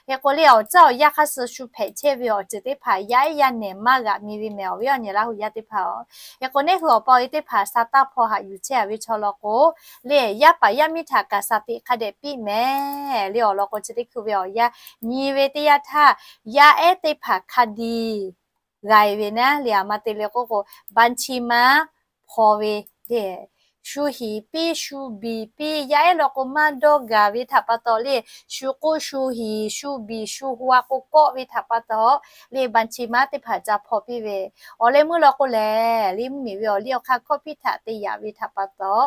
Hk'e k'o le awˬ caˉ awˬ yanˇ hk'aˇ suh shu hpehꞈ chehˇ ve awˬ ceuˬ teˇ hpaˍ yaˇ ehˉ yaˇ nehˬ maˇ g'aꞈ mi ve meh awˬ viˉ awˬ nyi Laˇ huˍ yaˇ teˇ hpaˍ-oˬ. Hk'e k'o neˇ hui awˬ pa awˬ e teˇ hpaˍ sa taˇ hpaw haꞈ yuˬ chehˇ-a ve chaw law k'o le, yaˇ paˍ yaˇ miˇ htaꞈ kaꞈ shaˍ tiꞈ hk'a dehꞈ piˇ meh le awˬ lawn k'o, chi teˇ hkui ve awˬ yanˇ nyi ve teˇ yanˇ htaˇ yaˇ ehˉ teˇ hpaˍ hk'a diˬ g'a-e ve naˉ le, aˬ ma te le k'oˆ k'o บัญชีม้า hpaw ve le, shu hiˍ piˇ shu biˬ piˇ yaˇ ehˉ law k'o maˇ dawˇ gaˬ ve htaꞈ pa taw le, shu k'oˆ shu hiˍ shu biˬ shu hu-a k'o kawˆ ve htaꞈ pa taw le บัญชีม้า teˇ hpaˍ ca hpaw piˇ ve. Awˬ leh meuˇ law k'o lehˬ le mvuhˇmiˬ ve awˬ liˇ awˬ hk'aˇ ข้อพิพาท te yaꞈ ve htaꞈ pa taw,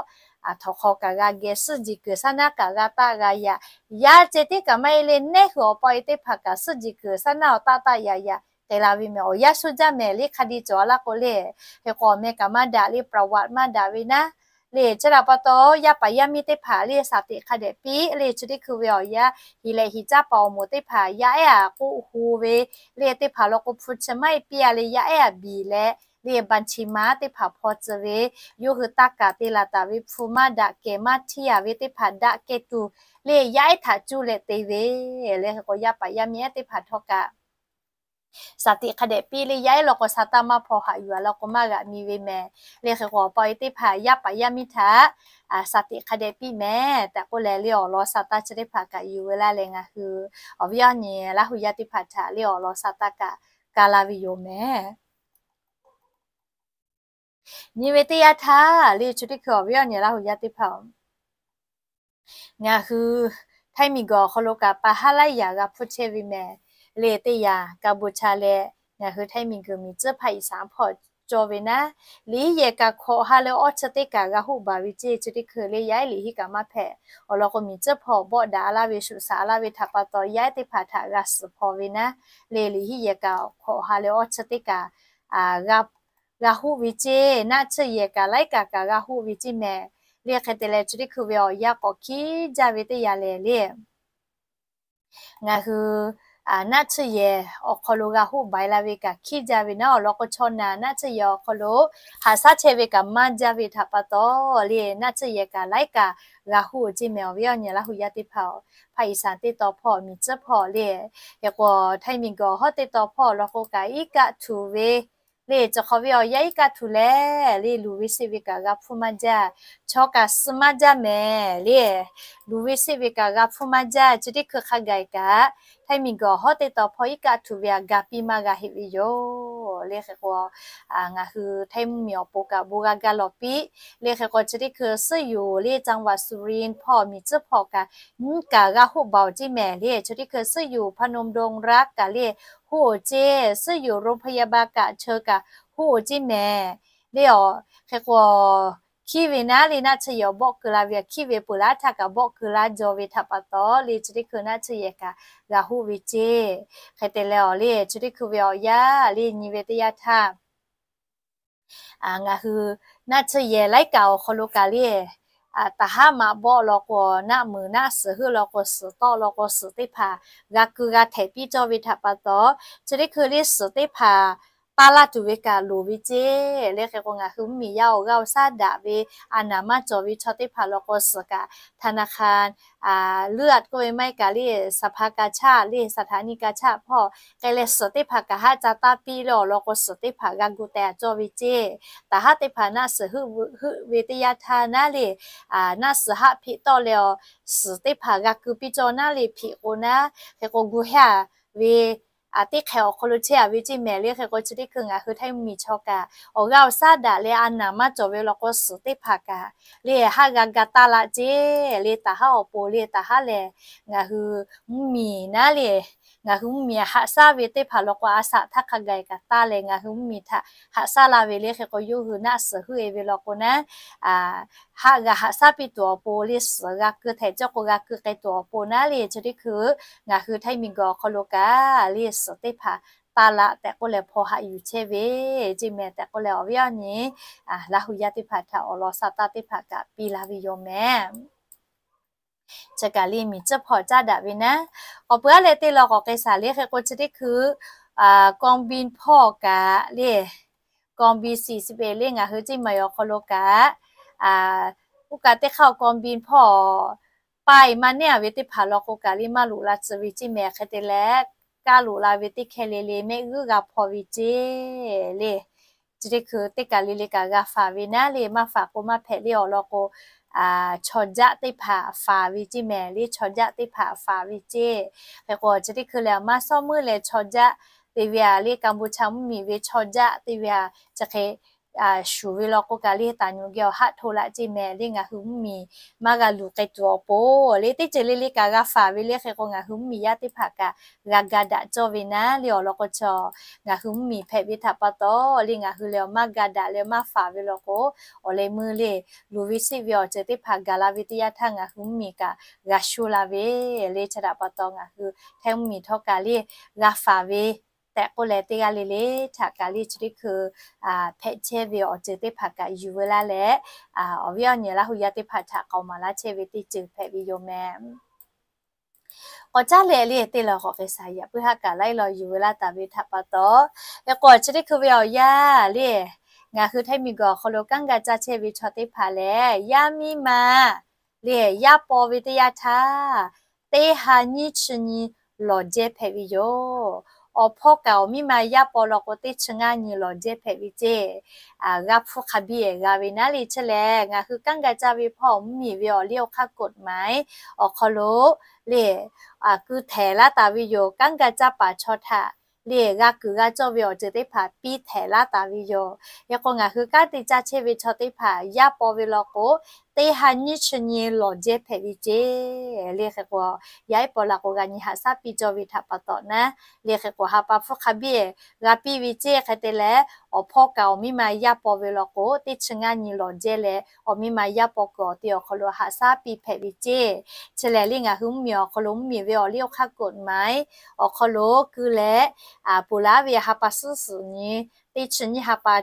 aˬ htoꞈ hk'aw kaꞈ g'a geh suhˉ jeˬ kuiˬ saˉ naˆ kaꞈ g'a taˆ g'a yaꞈ. Yaˇ ceh tiˉ kaꞈ maˇ heˆ le neˇ hui awˬ pa awˬ e teˇ hpaˍ kaꞈ suhˉ jeˬ kuiˬ saˉ naˆ awˬ taˆ taˆ yaꞈ yaꞈ te la ve meh awˬ yanˇ shu jaˇ meh le hk'a diˬ cawˬ-a laˇ k'o le. Hk'e k'o awˬ meh kaꞈ maˇ daꞈ le ประวัติ maˇ daꞈ ve naˉ le, chi htaꞈ pa taw yaˇ paˍ yaˇ miˇ teˇ hpaˍ le shaˍ tiꞈ hk'a dehꞈ piˇ le chi teˇ hkui ve awˬ yanˇ hiˍ lehꞈ hiˍ caˇ paˍ awˬ moˍ teˇ hpaˍ yaˇ ehˉ aꞈ k'oˆ hu ve le teˇ hpaˍ law k'o hpu chi maˇ heˆ piˇ-a le yaˇ ehˉ aꞈ biˬ leh le บัญชีม้า teˇ hpaˍ hpaw tcuh ve, yawˇ hui taˇ kaꞈ te laˬ taˍ ve hpu maˇ daꞈ kehˬ maˇ hteˇ-a ve teˇ hpaˍ daꞈ kehˬ tuˬ le yaˇ ehˉ htaꞈ cuˇ leh te ve le. Hk'e k'o yaˇ paˍ yaˇ miˇ ehˉ teˇ hpaˍ htawˇ kaꞈ shaˍ tiꞈ hk'a dehꞈ piˇ le yaˇ ehˉ law k'o sa taˇ maˇ hpaw haꞈ yuˬ-a law k'o maˇ g'aꞈ mi ve meh le. Hk'e k'o awˬ pa awˬ e teˇ hpaˍ yaˇ paˍ yaˇ miˇ htaꞈ shaˍ tiꞈ hk'a dehꞈ piˇ meh tehꞈ k'oˆ leh le awˬ lawn sa taˇ chi teˇ hpaˍ kaꞈ yuˬ ve laˇ leh ngaˬ hui awˬ viˉ awˬ nyi Laˇ huˍ yaˇ teˇ hpaˍ htaꞈ le awˬ lawn sa taˇ kaꞈ ka la ve yoˬ meh. Nyi ve teˇ yanˇ htaˇ le chi teˇ hkui awˬ viˉ awˬ nyi Laˇ huˍ yaˇ teˇ hpaˍ-oˬ, ngaˬ hui Htaiˇ miˬguiˬ awˬ hk'aw lo kaꞈ pa haˉ laiˉ yaꞈ g'a hpuˇ chehˇ ve meh le. Teˇ yanˇ Kaˇ bon cha leh ngaˬ hui Htaiˇ miˬguiˬ miˬ tcuhˉ hpaˇ iˍ saˍ hpawˇ cawˇ ve naˉ, liꞈ hiˉ yehˬ kaꞈ hkawꞈ ha leh awˇ chi teˇ kaꞈ g'a hoˆ baˬ ve ceh. Chi teˇ hkui le yaˇ ehˉ liꞈ hiˉ kaꞈ maˇ hpehꞈ. Awˬ lawn k'o miˬ tcuhˉ hpawˇ bawˆ daꞈ laˇ ve shuˍ shaꞈ laˇ ve htaꞈ pa taw yaˇ ehˉ teˇ hpaˍ htaꞈ g'a suhˍ hpaw ve naˉ le, liꞈ hiˉ yehˬ kaꞈ hkawꞈ ha leh awˇ chi teˇ kaꞈ g'a hoˆ ve ceh. Naˆ tsuhˇ yehˬ kaꞈ laiˉ kaꞈ kaꞈ g'a hoˆ ve ceh meh le. Hk'e te leh chi teˇ hkui ve awˬ yanˇ k'awꞈ hkiˉ jaˇ ve teˇ yanˇ lehˬ le ngaˬ hui naˆ tsuhˇ yehˬ awˬ hk'aw lo g'a hoˆ baiˍ la ve kaꞈ hkiˉ jaˇ ve naˉ awˬ lawn k'o, chaw naˬ naˆ tsuhˇ yehˬ awˬ hk'aw lo haꞈ shaˉ chehˇ ve kaꞈ maˇ jaˇ ve htaꞈ pa taw le, naˆ tsuhˇ yehˬ kaꞈ laiˉ kaꞈ g'a hoˆ ceˇ mehˍ. Awˬ viˉ awˬ nyi Laˇ huˍ yaˇ teˇ hpaˍ, hpaˇ Iˍsaˍ teˇ tawn hpawˇ, miˬ tcuhˉ hpawˇ le, hk'e k'o Htaiˇ miˬguiˬ awˬ hawˉ teˇ tawn hpawˇ lawn k'o kaꞈ iˉ kaˆ htuꞈ ve le, cawˬ hk'awꞈ ve awˬ yanˇ iˉ kaˆ htuꞈ leh le, luˬ ve seˆ ve kaꞈ g'a hpfuhˇ maˇ jaˇ, chaw kaꞈ suh maˇ jaˇ mehˍ le. Luˬ ve seˆ ve kaꞈ g'a hpfuhˇ maˇ jaˇ, chi teˇ hkui hk'a gaˬ kaꞈ Htaiˇ miˬguiˬ awˬ hawˉ teˇ tawn hpawˇ iˉ kaˆ htuꞈ ve aꞈ ga piˇ maˇ g'a heˆ ve yoˬ le. Hk'e k'o ngaˬ hui Htaiˇ mvuhˇmiˬ awˬ pon kaꞈ bon g'a ga lawˬ piˇ le. Hk'e k'o chi teˇ hkui suhˉ yoˬ le, จังหวัดสุรินทร์ hpawˇ miˬ tcuhˉ hpawˇ kaꞈ nyiˇ kaꞈ g'a hoˆ baˬ oˬ ceˇ mehˍ le. Chi teˇ hkui suhˉ yoˬ พนมดงรัก kaꞈ le hoˆ oˬ ceˇ, suhˉ yoˬ โรงพยาบาล kaꞈ cheu kaꞈ hoˆ oˬ ceˇ mehˍ le. Aˬ hk'e k'o hkiˉ ve naˉ le, naˆ tsuhˇ yehˬ awˬ bawˆ keu la ve hkiˉ ve peuˬ laˇ htaˇ kaꞈ bawˆ keu laˇ jaw ve htaꞈ pa taw le, chi teˇ hkui naˆ tsuhˇ yehˬ kaꞈ g'a hoˆ ve ceˇ. Hk'e te leh awˬ le, chi teˇ hkui ve awˬ yanˇ le nyi ve teˇ yanˇ htaˇ ngaˬ hui naˆ tsuhˇ yehˬ laiˉ kaꞈ awˬ hk'aw lo kaꞈ le, taˍ haˉ maꞈ bawˆ lawn k'o, naˆ muiˬ naˆ suhˍ heuˆ lawn k'o, suhˍ tawˆ lawn k'o, suhˍ teˇ hpaˍ g'a keu g'a htehꞈ piˇ cawˇ ve htaꞈ pa taw, chi teˇ hkui le suhˍ teˇ hpaˍ taˇ laˇ tuˬ ve kaꞈ loˍ ve ceˇ le. Hk'e k'o ngaˬ hui mvuhˇmiˬ yaˇ awˬ g'aˇ awˬ shaˉ daꞈ ve a naˍ maˇ cawˬ ve chaw teˇ hpaˍ lawn k'o, suhˍ kaꞈ ธนาคาร leuˉ aꞈ k'oˆ ve maˇ heˆ kaꞈ le, สภากาชาด le, สถานีกาชาด hpawˇ k'ai leh suhˍ teˇ hpaˍ kaꞈ haˆ ca taˇ piˇ le awˬ lawn k'o, suhˍ teˇ hpaˍ g'a gu teh a cawˇ ve ceˇ. Taˍ haˉ teˇ hpaˍ naˆ suhˍ heuˆ ve teˇ yanˇ htaˇ naˉ le, naˆ suhˍ haˆ hpeꞈ tawˆ leh awˬ suhˍ teˇ hpaˍ g'a keu piˇ cawˇ naˉ le hpeꞈ k'o naˉ, hk'e k'o gu heˆ a ve teˇ hk'ehꞈ awˬ hk'aw lo chehˇ a ve ceˇ mehˍ le. Hk'e k'o chi teˇ hkui ngaˬ hui Htaiˇ mvuhˇmiˬ chaw kaꞈ awˬ g'aˇ awˬ shaˉ daꞈ leh a naˍ maˇ cawˬ ve lawn k'o, suhˍ teˇ hpaˍ kaꞈ le haˆ g'a ga taˇ laˇ ceˇ le. Taˍ haˉ awˬ pon le, taˍ haˉ lehˬ ngaˬ hui mvuhˇmiˬ naˉ le, ngaˬ hui mvuhˇmiˬ haꞈ shaˉ ve teˇ hpaˍ lawn k'o, a shaꞈ htaˇ hk'a gaˬ kaꞈ taˇ leh ngaˬ hui mvuhˇmiˬ htaꞈ haꞈ shaˉ la ve le. Hk'e k'o yawˇ hui naˆ suhˍ heuˆ e ve lawn k'o naˉ, haˆ g'a haꞈ shaˉ piˇ tuˬ awˬ pon le, suhˍ g'a keu htehꞈ cawˇ k'o g'a keu k'ai tuˬ awˬ pon naˉ le, chi teˇ hkui ngaˬ hui Htaiˇ miˬguiˬ awˬ hk'aw lo kaꞈ le suhˍ teˇ hpaˍ taˇ laꞈ tehꞈ k'oˆ leh hpaw haꞈ yuˬ chehˇ ve ceˇ mehˍ tehꞈ k'oˆ leh awˬ viˉ awˬ nyi Laˇ huˍ yaˇ teˇ hpaˍ htaꞈ awˬ lawn sha taˇ teˇ hpaˍ kaꞈ piˇ la ve yoˬ mehˍ. Chi kaꞈ le miˬ tcuhˉ hpawˇ caˉ daꞈ ve naˉ, k'awꞈ peuˬ a leh teˇ lawn k'awꞈ k'ai shaˍ le. Hk'e k'o chi teˇ hkui กองบิน hpawˇ kaꞈ le, กองบิน สี่สิบเอ็ด le ngaˬ hui ceˇ mehˍ awˬ hk'aw lo kaꞈ, oˇ kaꞈ teˇ hk'aˇ กองบิน hpawˇ paˇ e maˇ neˉ a ve teˇ hpaˍ lawn k'o kaꞈ le maˇ loꞈ la tcuh ve ceˇ mehˍ. Hk'e te leh kaˇ loꞈ la ve teˇ hkeh le le mehˆ g'uˇ g'a hpaw ve ceˇ le. Chi teˇ hkui teˇ kaˬ le le kaꞈ g'a faˍ ve naˉ le, maˇ faˍ k'o maˇ hpehꞈ le awˬ lawn k'o, chaw jaˆ teˇ hpaˍ faˍ ve ceˇ mehˍ le, chaw jaˆ teˇ hpaˍ faˍ ve ceˇ. Hk'e k'o chi teˇ hkui lehˬ maˇ sawˉ meuˇ leh chaw jaˆ te ve a le, Kaˍbuˍchaˍ mvuhˇmiˬ ve chaw jaˆ te ve a chi hk'e shuˍ ve lawn k'o kaꞈ le taˍ nyuˬ geh awˬ haˆ hto laꞈ ceˇ mehˍ le. Ngaˬ hui mvuhˇmiˬ maˇ g'a luˬ k'ai tuˬ awˬ pon le teˇ ceuˬ le le kaꞈ g'a faˍ ve le. Hk'e k'o ngaˬ hui mvuhˇmiˬ yaˇ teˇ hpaˍ kaꞈ g'a ga daꞈ cawˇ ve naˉ le awˬ lawn k'o, chaw ngaˬ hui mvuhˇmiˬ hpehꞈ ve htaꞈ pa taw le ngaˬ hui lehˬ awˬ maˇ ga daꞈ leh maˇ faˍ ve lawn k'o, awˬ leh meuˇ le luˬ ve seˆ ve awˬ ceuˬ teˇ hpaˍ gaˬ la ve teˇ yanˇ htaˇ ngaˬ hui mvuhˇmiˬ kaꞈ g'a sho la ve le. Chi htaꞈ pa taw ngaˬ hui Htaiˇ mvuhˇmiˬ htawˇ kaꞈ le g'a faˍ ve tehꞈ k'oˆ leh teˇ g'aˇ le le htaꞈ kaꞈ le chi teˇ hkui hpehꞈ chehˇ ve awˬ ceuˬ teˇ hpaˍ kaꞈ yuˬ veu laˇ leh, awˬ viˉ awˬ nyi Laˇ huˍ yaˇ teˇ hpaˍ htaꞈ k'aoˍ maˍ laˇ chehˇ ve teˇ ceuˬ hpehꞈ ve yoˬ mehˍ. K'awꞈ caˉ leh le teˇ lawn k'awꞈ k'ai shaˍ yaꞈ puiˉ haˉ kaꞈ laiˉ lawn yuˬ veu laˇ taˍ ve htaꞈ pa taw, hk'e k'o chi teˇ hkui ve awˬ yanˇ le ngaˬ hui Htaiˇ miˬguiˬ awˬ hk'aw lo kanˉ ga caˇ chehˇ ve chaw teˇ hpaˍ lehˬ, yaˇ miˇ ma le yaˇ paw ve teˇ yanˇ htaˇ teˇ ha nyiˇ chi nyi lawˬ jehˇ hpehꞈ ve yoˬ. Awˬ hpawˇ kaꞈ awˬ miˇ ma yaˇ paw lawn k'o teˇ chi ngaˇ nyi lawˬ jehˇ hpehꞈ ve ceˇ. G'a hpfuhˇ hk'a biˇ g'a ve naˉ le chi lehˬ, ngaˬ hui kanˉ ga caˇ ve hpawˇ mvuhˇmiˬ ve awˬ liˇ awˬ hk'aˇ กฎหมาย awˬ hk'aw lo le keu htehꞈ laˇ taˍ ve yoˬ. Kanˉ ga caˇ paˍ chaw htaꞈ le g'a kuiˬ g'a cawˇ ve awˬ ceuˬ teˇ hpaˍ piˇ htehꞈ laˇ taˍ ve yoˬ. Hk'e k'o ngaˬ hui kanˉ te caˇ chehˇ ve chaw teˇ hpaˍ yaˇ paw ve lawn k'o, teˇ ha nyiˇ chi nyi lawˬ jehˇ hpehꞈ ve ceˇ. Le hk'e k'o yaˇ iˉ paw la k'o g'a nyi haꞈ shaˉ piˇ cawˇ ve htaꞈ pa taw naˉ, le hk'e k'o ha pa hpfuhˇ hk'a biˇ g'a piˇ ve ceˇ. Hk'e te leh awˬ hpawˇ kaꞈ awˬ miˇ ma yaˇ paw ve lawn k'o teˇ chi ngaˇ nyi lawˬ jehˇ leh awˬ miˇ ma yaˇ paw kuiˬ awˬ te awˬ hk'aw lo haꞈ shaˉ piˇ hpehꞈ ve ceˇ. Chi lehˬ le ngaˬ hui mvuhˇmiˬ awˬ hk'aw lo mvuhˇmiˬ ve awˬ liˇ awˬ hk'aˇ กฎหมาย awˬ hk'aw lo keu leh, ponˬ laˇ ve ha pa suhˉ suhˍ nyi teˇ chi nyiˇ ha pa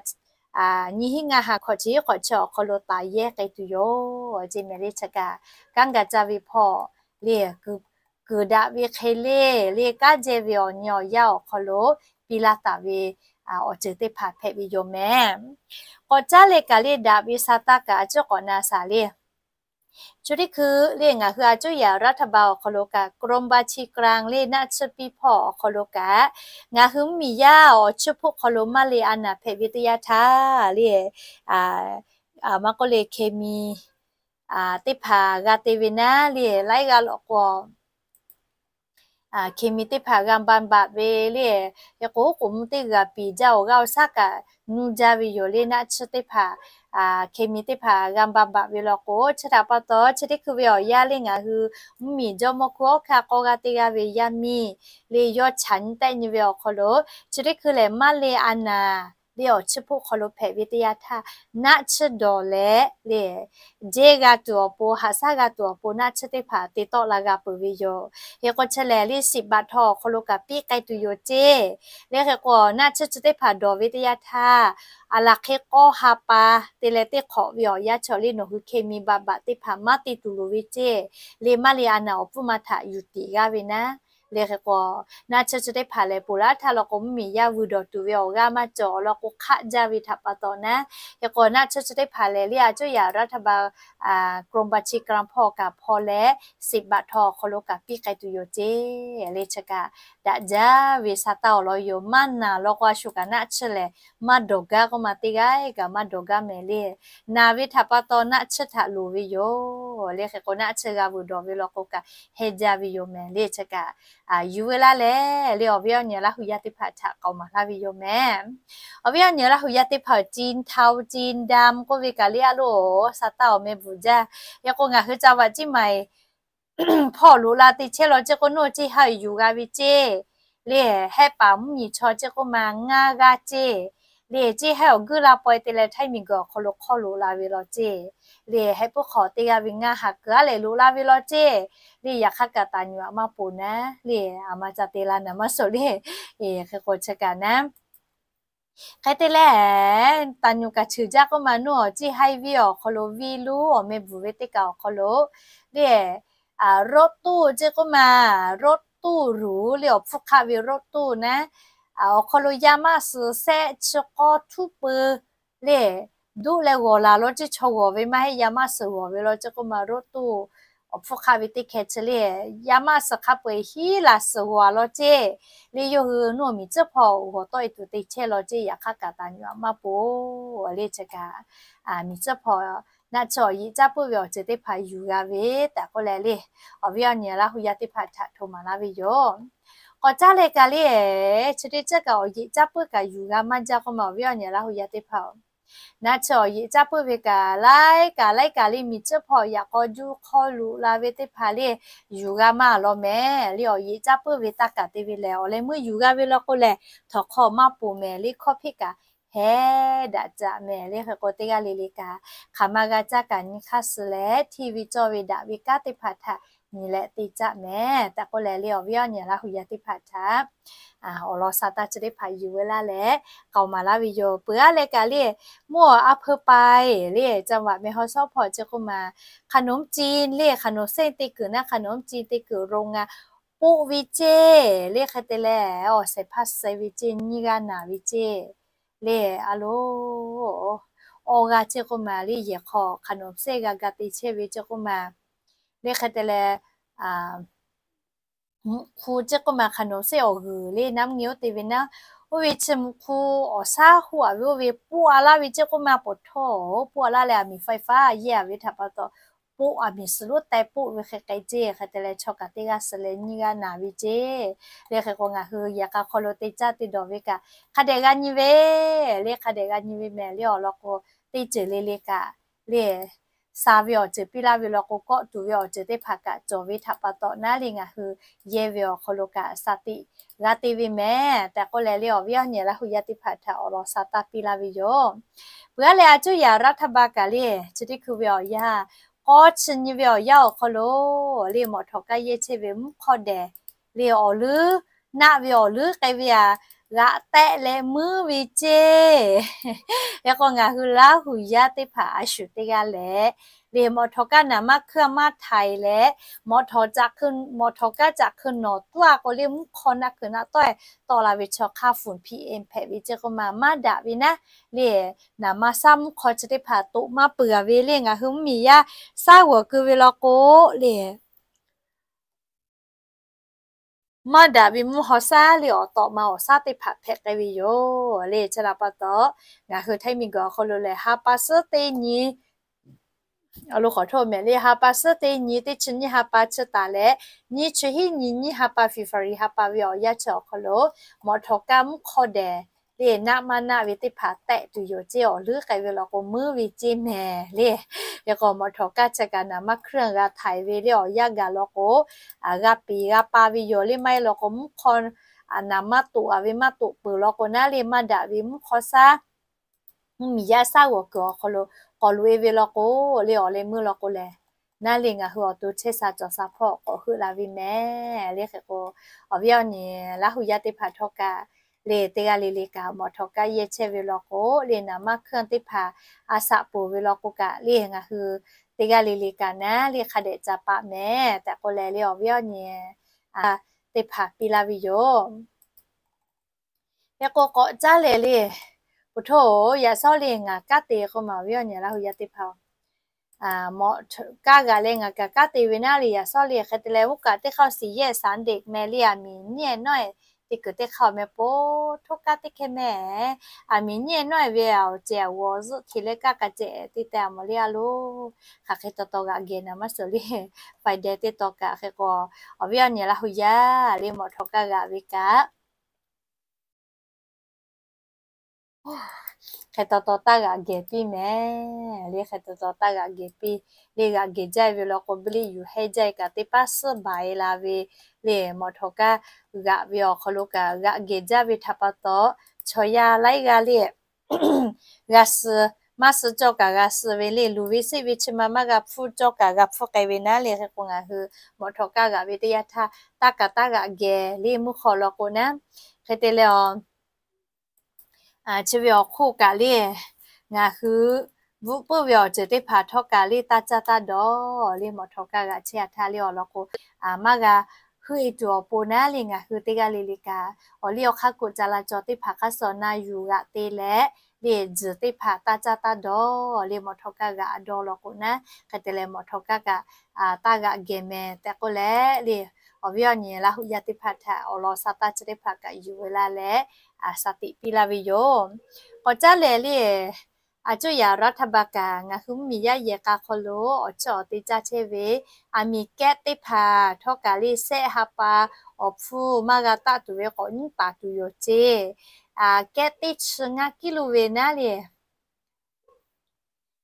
nyiˇ hinˉ ngaˇ ha hk'awꞈ chi hiˉ hk'awꞈ chi awˬ hk'aw lo taˍ yehˇ k'ai tuˬ yoˬ ceˇ mehˍ le. Chi kaꞈ kanˉ ga caˇ ve hpawˇ le keu kuiˬ daꞈ ve hk'e le le kanˉ jehˇ ve awˬ nyi awˬ yanˇ awˬ hk'aw lo piˇ laˇ taˍ ve awˬ ceuˬ teˇ hpaˍ hpehꞈ ve yoˬ mehˍ. K'awꞈ caˉ leh kaꞈ le daꞈ ve sa taˇ kaꞈ a cuˉ k'awꞈ na shaˍ le. Chi teˇ hkui le ngaˬ hui a cuˉ yaꞈ รัฐบาล awˬ hk'aw lo kaꞈ กรมบัญชีกลาง le naˆ tsuhˇ piˇ hpawˇ awˬ hk'aw lo kaꞈ ngaˬ hui mvuhˇmiˬ yaˇ awˬ chiˇ hpoˆ hk'aw lo maˇ le a naˍ hpehꞈ ve teˇ yanˇ htaˇ le, maˇ k'oˆ le เคมี teˇ hpaˍ g'a te ve naˉ le laiˉ g'aˇ lawꞈ k'o hk'e mi teˇ hpaˍ g'a บำบัด ve le. Hk'e k'o, k'oˍ mvuh teˇ g'aˇ piˍ jaˇ awˬ g'aˇ awˬ shaˉ kaꞈ nuˇ jaˇ ve yoˬ le. Naˆ tsuhˇ teˇ hpaˍ, hk'e mi teˇ hpaˍ g'a บำบัด ve law k'o, chi htaꞈ pa taw chi teˇ hkui ve awˬ yanˇ le ngaˬ hui mvuhˇmiˬ jawˇmawˇ hkui awˉ hkanˇ k'awˇ g'aˇ teˇ g'aˇ ve yaˇ miˇ le yawˇ chaꞈ nyi tehˆ nyi ve awˬ hk'aw lo, chi teˇ hkui lehˬ maˇ le a naˍ le awˬ chiˇ hpoˆ hk'aw lo hpehꞈ ve teˇ yanˇ htaˇ, naˆ tsuhˇ dawˬ leh le jehˇ g'a tuˬ awˬ pon, haꞈ shaˉ g'a tuˬ awˬ pon naˆ tsuhˇ teˇ hpaˍ te tawˆ la g'a peuˬ ve yoˬ. Hk'e k'o chi lehˬ le สิบบาท htaw awˬ hk'aw lo kaꞈ piˇ k'ai tuˬ yoˬ ceˇ. Le hk'e k'o naˆ tsuhˇ chi teˇ hpaˍ dawˬ ve teˇ yanˇ htaˇ, a laˬ hk'e k'awˇ ha pa te leh teˇ hk'awꞈ ve awˬ yanˇ chaw le nawˬ hui เคมีบำบัด teˇ hpaˍ maˇ te tuˬ loˍ ve ceˇ. Le maˇ le a naˍ awˬ pfuhˇ ma htaꞈ yuˬ tiˍ g'aˇ ve naˉ. Le hk'e k'o naˆ tsuhˇ chi teˇ hpaˍ lehˬ ponˬ laˇ htaˇ law k'o mvuhˇmiˬ yaˇ vuiˬ dawˬ tuˬ ve awˬ g'aˇ maˇ cawˬ law k'o hk'aˆ jaˇ ve htaꞈ pa taw naˉ. Hk'e k'o naˆ tsuhˇ chi teˇ hpaˍ lehˬ le a cuˉ yaꞈ รัฐบาล กรมบัญชีกลาง hpawˇ kaꞈ hpaw leh สิบบาท htaw awˬ hk'aw lo kaꞈ piˇ k'ai tuˬ yoˬ ceˇ. Le chi kaꞈ daꞈ jaˇ ve sa taˇ awˬ lawn yoˬ. Maˇ naˍ law k'o a shu kaꞈ naˆ tsuhˇ lehˬ maˇ dawˬ gaˇ k'oˆ ma teˇ g'aˇ kaꞈ maˇ dawˬ gaˇ mehˍ le. Naˍ ve htaꞈ pa taw naˆ tsuhˇ htaꞈ loˍ ve yoˬ. Le hk'e k'o naˆ tsuhˇ g'a vuiˬ dawˬ ve law k'o kaꞈ heh jaˇ ve yoˬ mehˍ le. Chi kaꞈ yuˬ ve laˇ lehˬ le awˬ viˉ awˬ nyi Laˇ hu yaˇ teˇ hpaˍ htaꞈ k'aoˍ maˍ laˇ ve yoˬ mehˍ. Awˬ viˉ awˬ nyi Laˇ hu yaˇ teˇ hpaˍ จีนเทา จีนดำ k'oˆ ve kaꞈ le a loˬ sa taˇ awˬ meh bvuhˬ jaˇ. Yaꞈ k'o ngaˬ hui ca vaꞈ ciˉ ma e hpawˇ loꞈ la te chehˇ law ceˇ k'o, nawˬ ceˇ ha yuˬ g'a ve ceˇ. Le hehˆ paˍ mvuhˇmiˬ chaw ceˇ k'oˆ ma ngaˇ g'aˇ ceˇ. Le ceˇ ha awˬ guˇ la paw e te leh htaiˇ miˬguiˬ awˬ hk'aw lo hk'awˇ loꞈ la ve law ceˇ. Le hehˆ puiˉ hk'awꞈ teˇ g'aˇ ve ngaˇ ha kuiˬ aˉ lehˬ loꞈ la ve law ceˇ. Le yaꞈ hk'aˇ kaꞈ taˍ nyuꞈ aꞈ maˇ poˬ naˉ. Le a ma ca te la naˍ maˇ suhˍ le. Hk'e k'o chi kaꞈ naˉ hk'e te leh, taˍ nyuꞈ kaꞈ cheuˬ jaˇ k'oˆ ma nawˬ ceˇ ha viˇ awˬ hk'aw lo viˇ luˉ awˬ meh bvuhˬ ve teˇ kaꞈ awˬ hk'aw lo le รถตู้ ceˇ k'oˆ ma, รถตู้หรู le awˬ hpfuhˇ hk'aˆ ve รถตู้ naˉ, awˬ hk'aw lo yaˇ maˇ suhˍ sehˆ chi k'awˇ htuˉ peu le duˆ leh g'awˬ laˬ law ceˇ. Chaw g'awˬ ve maˇ heˆ, yaˇ maˇ suhˍ g'awˬ ve law ceˇ k'oˆ ma รถตู้ awˬ hpfuhˇ hk'aˆ ve teˇ hkeh chi le yaˇ maˇ suhˍ hk'a peu eˬ hiˉ laˬ suhˍ g'awˬ law ceˇ. Le yawˇ hui nawˬ miˬ tcuhˉ hpawˇ g'awˬ tawˆ e tuˬ te chehˇ law ceˇ. Yaꞈ hk'aˇ kaꞈ taˍ nyuꞈ aꞈ maˇ poˬ le chi kaꞈ miˬ tcuhˉ hpawˇ naˆ tsuhˇ awˬ yeꞈ caˇ puiˉ ve awˬ ceuˬ teˇ hpaˍ yuˬ g'a ve tehꞈ k'oˆ leh le awˬ viˉ awˬ nyi Laˇ hu yaˇ teˇ hpaˍ htaꞈ hto maˍ laˇ ve yoˬ. K'awꞈ caˉ leh kaꞈ le chi teˇ ceuˬ kaꞈ awˬ yeꞈ caˇ puiˉ kaꞈ yuˬ g'a maˇ jaˇ k'oˆ ma awˬ viˉ awˬ nyi Laˇ hu yaˇ teˇ hpaˍ-oˬ, naˆ tsuhˇ awˬ yeꞈ caˇ puiˉ ve kaꞈ laiˉ kaꞈ laiˉ kaꞈ le miˬ tcuhˉ hpawˇ yaꞈ k'aw juˇ hk'aw loꞈ la ve teˇ hpaˍ le yuˬ g'a maˇ law mehˍ. Le awˬ yeꞈ caˇ puiˉ ve taˇ kaꞈ te ve lehˬ, awˬ leh meuˇ yuˬ g'a ve law k'o lehˬ, htawnˍ hk'aw maˇ poˬ mehˍ. Le hkawˇ hpiˆ kaꞈ heh daꞈ caꞈ mehˍ. Le hk'e k'o teˇ g'aˇ le le kaꞈ hk'aˬ ma g'a caˇ kaꞈ nyi hk'aˇ suh leh hteˇ ve cawˇ ve daꞈ ve kanˉ teˇ hpaˍ htaꞈ nyi leh te caˆ mehˍ tehꞈ k'oˆ leh le awˬ viˉ awˬ nyi Laˇ hu yaˇ teˇ hpaˍ htaꞈ awˬ lawn sa taˇ chi teˇ hpaˍ yuˬ ve laˇ leh k'aoˍ maˍ laˇ ve yoˬ. Peuˬ aˉ leh kaꞈ le mvuhˇ awˬ a hpeu pai le จังหวัดแม่ฮ่องสอน hpawˇ ceˇ k'oˆ ma ขนมจีน le ขนมเส้น te kuiˬ naˉ ขนมจีน te kuiˬ โรงงาน poˆ ve ceˇ. Le hk'e te leh awˬ shehˍ hpaˇ suh ve ceˇ, nyiˇ g'aˇ naˍ ve ceˇ. Le a loˬ awˬ g'aˇ ceˇ k'oˆ ma le yehˬ hk'aw ขนมเส้น g'a ga te chehˇ ve ceˇ k'oˆ ma. Le hk'e te leh mvuhꞈ hku ceˇ k'oˆ ma ขนมเส้น awˬ g'uiˬ le naˉ mvuhˇ nyi oˇ te ve naˉ, oˇ ve chi mvuhꞈ hku awˬ shaˉ hoˆ a ve oˇ ve poˆ a laˇ ve ceˇ k'oˆ ma ปตท poˆ a laˇ leh a miˬ ไฟฟ้า yehˇ a ve htaꞈ pa taw poˆ a miˬ suhˍ lonˉ teh poˆ ve hk'e k'ai ceˇ. Hk'e te leh chaw kaꞈ teˇ g'aˇ suh leh nyiˇ g'aˇ naˍ ve ceˇ. Le hk'e k'o ngaˬ hui yehˬ k'a hk'aw lo te caˇ te dawˬ ve kaꞈ hk'a dehꞈ g'a nyi ve le hk'a dehꞈ g'a nyi ve mehˍ. Le awˬ lawn k'o teˇ ceuˬ le le kaꞈ le sa ve awˬ ceuˬ piˇ laˇ ve law k'o kawˆ tuˬ ve awˬ ceuˬ teˇ hpaˍ kaꞈ cawˬ ve htaꞈ pa taw naˉ le ngaˬ hui yehˇ ve awˬ hk'aw lo kaꞈ sa tiꞈ g'a te ve mehˍ tehꞈ k'oˆ leh le awˬ viˉ awˬ nyi Laˇ hu yaˇ teˇ hpaˍ htaꞈ awˬ lawn sa taˇ piˇ laˇ ve yoˬ. Peuˬ aˉ leh a cuˉ yaꞈ รัฐบาล kaꞈ le chi teˇ hkui ve awˬ yanˇ k'awˇ chi nyi ve awˬ yanˇ awˬ hk'aw lo le mawꞈ htawꞈ kaˇ yehˇ chehˇ ve mvuhˇ hk'awˇ dehˬ le awˬ leuˉ naˆ ve awˬ leuˉ k'ai ve aꞈ g'aꞈ tehˆ leh muiˉ ve ceˇ. Yaꞈ k'o ngaˬ hui Laˇ hu yaˇ teˇ hpaˍ a shu teˇ g'aˇ leh Le mawꞈ htawꞈ kaˇ naˍ maˇ hkuiˇ maˇ htaiˍ leh, mawꞈ htawꞈ kaˇ caꞈ hkui nawˬ tuˉ a k'o le mvuhˇ hk'aw naˆ kuiˬ naˆ tawˆ tawˆ la ve chaw hk'aˇ funˍ P M hpehꞈ ve chi k'oˆ ma maˇ daꞈ ve naˉ. Le naˍ ma shaˉ mvuhˇ hk'aw chi teˇ hpaˍ toꞈ maˇ peuˬ a ve le ngaˬ hui mvuhˇmiˬ yaˇ shaˉ g'awˬ keu ve law k'o le maˇ daꞈ ve mvuhˇ haw shaˉ le awˬ tawꞈ ma awˬ shaˉ teˇ hpaˍ hpehꞈ k'ai ve yoˬ le. Chi htaꞈ pa taw, ngaˬ hui Htaiˇ miˬguiˬ awˬ hk'aw lo lehˬ, ha pa suhˉ teˇ nyi, awˬ lo k'awꞈ htoˆ mehˍ le, ha pa suhˉ teˇ nyi teˇ chi nyiˇ ha pa chi taˍ leh, nyiˇ chi hiˉ nyi nyiˇ ha pa February ha pa ve awˬ yanˇ chi awˬ hk'aw lo, mawꞈ htawꞈ kaˇ mvuhˇ hk'aw dehˬ le naˆ maˇ naˆ ve teˇ hpaˍ tehˆ tuˬ yoˬ ceˇ. Awˬ leuˉ k'ai ve law k'o, meuˉ ve ceˇ mehˍ le. Hk'e k'o, mawꞈ htawꞈ kaˇ chi kaꞈ naˍ maˇ hkuiˇ g'a htaiˍ ve le awˬ yanˇ gaˬ law k'o, g'a peˍ g'a pa ve yoˬ le. Maˇ heˆ law k'o, mvuhˇ hk'aw naˍ maˇ toꞈ a ve maˇ toꞈ peuˬ law k'o naˉ le, maˇ daꞈ ve mvuhˇ hk'aw shaˉ mvuhˇmiˬ yaˇ shaˉ g'awˬ kuiˬ awˬ hk'aw lo k'awꞈ loꞈ e ve law k'o le, awˬ leh meuˇ law k'o lehˬ, naˉ le ngaˬ hui awˬ to chehˇ sha cawˬ sha hpawˇ k'awꞈ heuˆ la ve mehˍ le. Hk'e k'o, awˬ viˉ awˬ nyi Laˇ huˍ yaˇ teˇ hpaˍ htawˇ kaꞈ le, teˇ g'aˇ le le kaꞈ mawꞈ htawꞈ kaˇ yehˇ chehˇ ve law k'o le, naˍ maˇ hkuiˇ teˇ hpaˍ a shaꞈ poˬ ve law k'o kaꞈ le, ngaˬ hui teˇ g'aˇ le le kaꞈ naˉ le hk'a dehꞈ ca paˆ mehˍ tehꞈ k'oˆ leh le, awˬ viˉ awˬ nyi teˇ hpaˍ piˇ laˇ ve yoˬ. Hk'e k'o, k'awꞈ caˉ lehˬ le, pu htoˇ yaꞈ shawˉ le ngaˬ kanˉ te k'oˆ ma, awˬ viˉ awˬ nyi Laˇ huˍ yaˇ teˇ hpaˍ-oˬ, mawꞈ htawꞈ kaˇ g'aꞈ leh ngaˬ kaꞈ kanˉ te ve naˉ le, yaꞈ shawˉ le hk'e te leh, oˇ kaꞈ teˇ hk'aˇ siˍ yehˇ saˍ deꞈ meh le, aˬ miˍ nyiˇ ehˉ nawˉ ehˉ teˇ kuiˬ teˇ hk'aˇ meh po htoˇ kanˉ teˇ hkeh meh, aˬ miˍ nyiˇ ehˉ nawˉ ehˉ ve awˬ cehˬ awˬ g'awˬ zuhˆ hk'e leh kaˇ k'a cehˬ te te a mawˬ le a lo, hk'aˬ hk'e taw taw g'aꞈ geh naˍ maˇ suhˍ le, Friday teˇ taw kaꞈ. Hk'e k'o, awˬ viˉ awˬ nyi Laˇ huˍ yaˇ le mawꞈ htawꞈ kaˇ g'aꞈ ve kaꞈ hk'e taw taw taˇ g'aꞈ geh piˇ mehˍ le, hk'e taw taw taˇ g'aꞈ geh piˇ le. G'aꞈ geh jaˇ ve law k'o, biˇ liˇ yuˬ hehˇ jaˇ kaꞈ teˇ paˉ suhˉ baˬ e la ve le, mawꞈ htawꞈ kaˇ g'aꞈ ve awˬ hk'aw lo kaꞈ g'aꞈ geh jaˇ ve htaꞈ pa taw, chaw yaˇ laiˉ g'aˇ le g'a suh, maˇ suh cawˇ kaꞈ g'a suh ve le, luˬ ve seˆ ve chi ma maˇ g'a hpfuhˇ cawˇ kaꞈ g'a hpfuhˇ k'ai ve naˉ le. Hk'e k'o, ngaˬ hui mawꞈ htawꞈ kaˇ g'aꞈ ve teˇ yanˇ htaˇ taˇ kaꞈ taˇ g'aꞈ geh le mvuhˇ hk'aw law k'o naˉ. Hk'e te leh, chi ve awˬ hk'oˆ kaꞈ le, ngaˬ hui bvuhꞈ puiˉ ve awˬ ceuˬ teˇ hpaˍ htawˇ kaꞈ le taˇ caˇ taˇ dawˬ le, mawꞈ htawꞈ kaˇ g'aꞈ chehˇ a htaˇ le awˬ lawn k'o, maˇ g'a heuˆ e tuˬ awˬ pon naˉ le, ngaˬ hui teˇ g'aˇ le le kaꞈ awˬ liˇ awˬ hk'aˇ koꞈ ca la cawˬ teˇ hpaˍ hk'aˇ suh na yuˬ g'aꞈ te leh le, tzuhˬ teˇ hpaˍ taˇ caˇ taˇ dawˬ le, mawꞈ htawꞈ kaˇ g'aꞈ dawˇ law k'o naˉ. Hk'e te leh mawꞈ htawꞈ kaˇ kaꞈ taˇ g'aꞈ geh mehˍ tehꞈ k'oˆ leh le, awˬ viˉ awˬ nyi Laˇ huˍ yaˇ teˇ hpaˍ htaꞈ awˬ lawn sa taˇ chi teˇ hpaˍ kaꞈ yuˬ ve laˇ leh, a shaˍ tiꞈ piˇ laˇ ve yoˬ. K'awꞈ caˉ lehˬ le, a cuˇ yaꞈ raˇ htaˇ ba kaꞈ ngaˬ hui mvuhˇmiˬ yaˇ yehˬ k'a hk'aw lo awˬ chiˇ awˬ te caˇ chehˇ ve, aˬ miˍ kehˉ teˇ hpaˍ htawˇ kaꞈ le sehˆ ha pa awˬ hpfuhˇ maˇ g'a taˆ tuˬ ve k'awꞈ nyiˉ taˍ tuˬ yoˬ ceˇ. Kehˉ teˇ chi ngaˇ kiˉ lo ve naˉ le,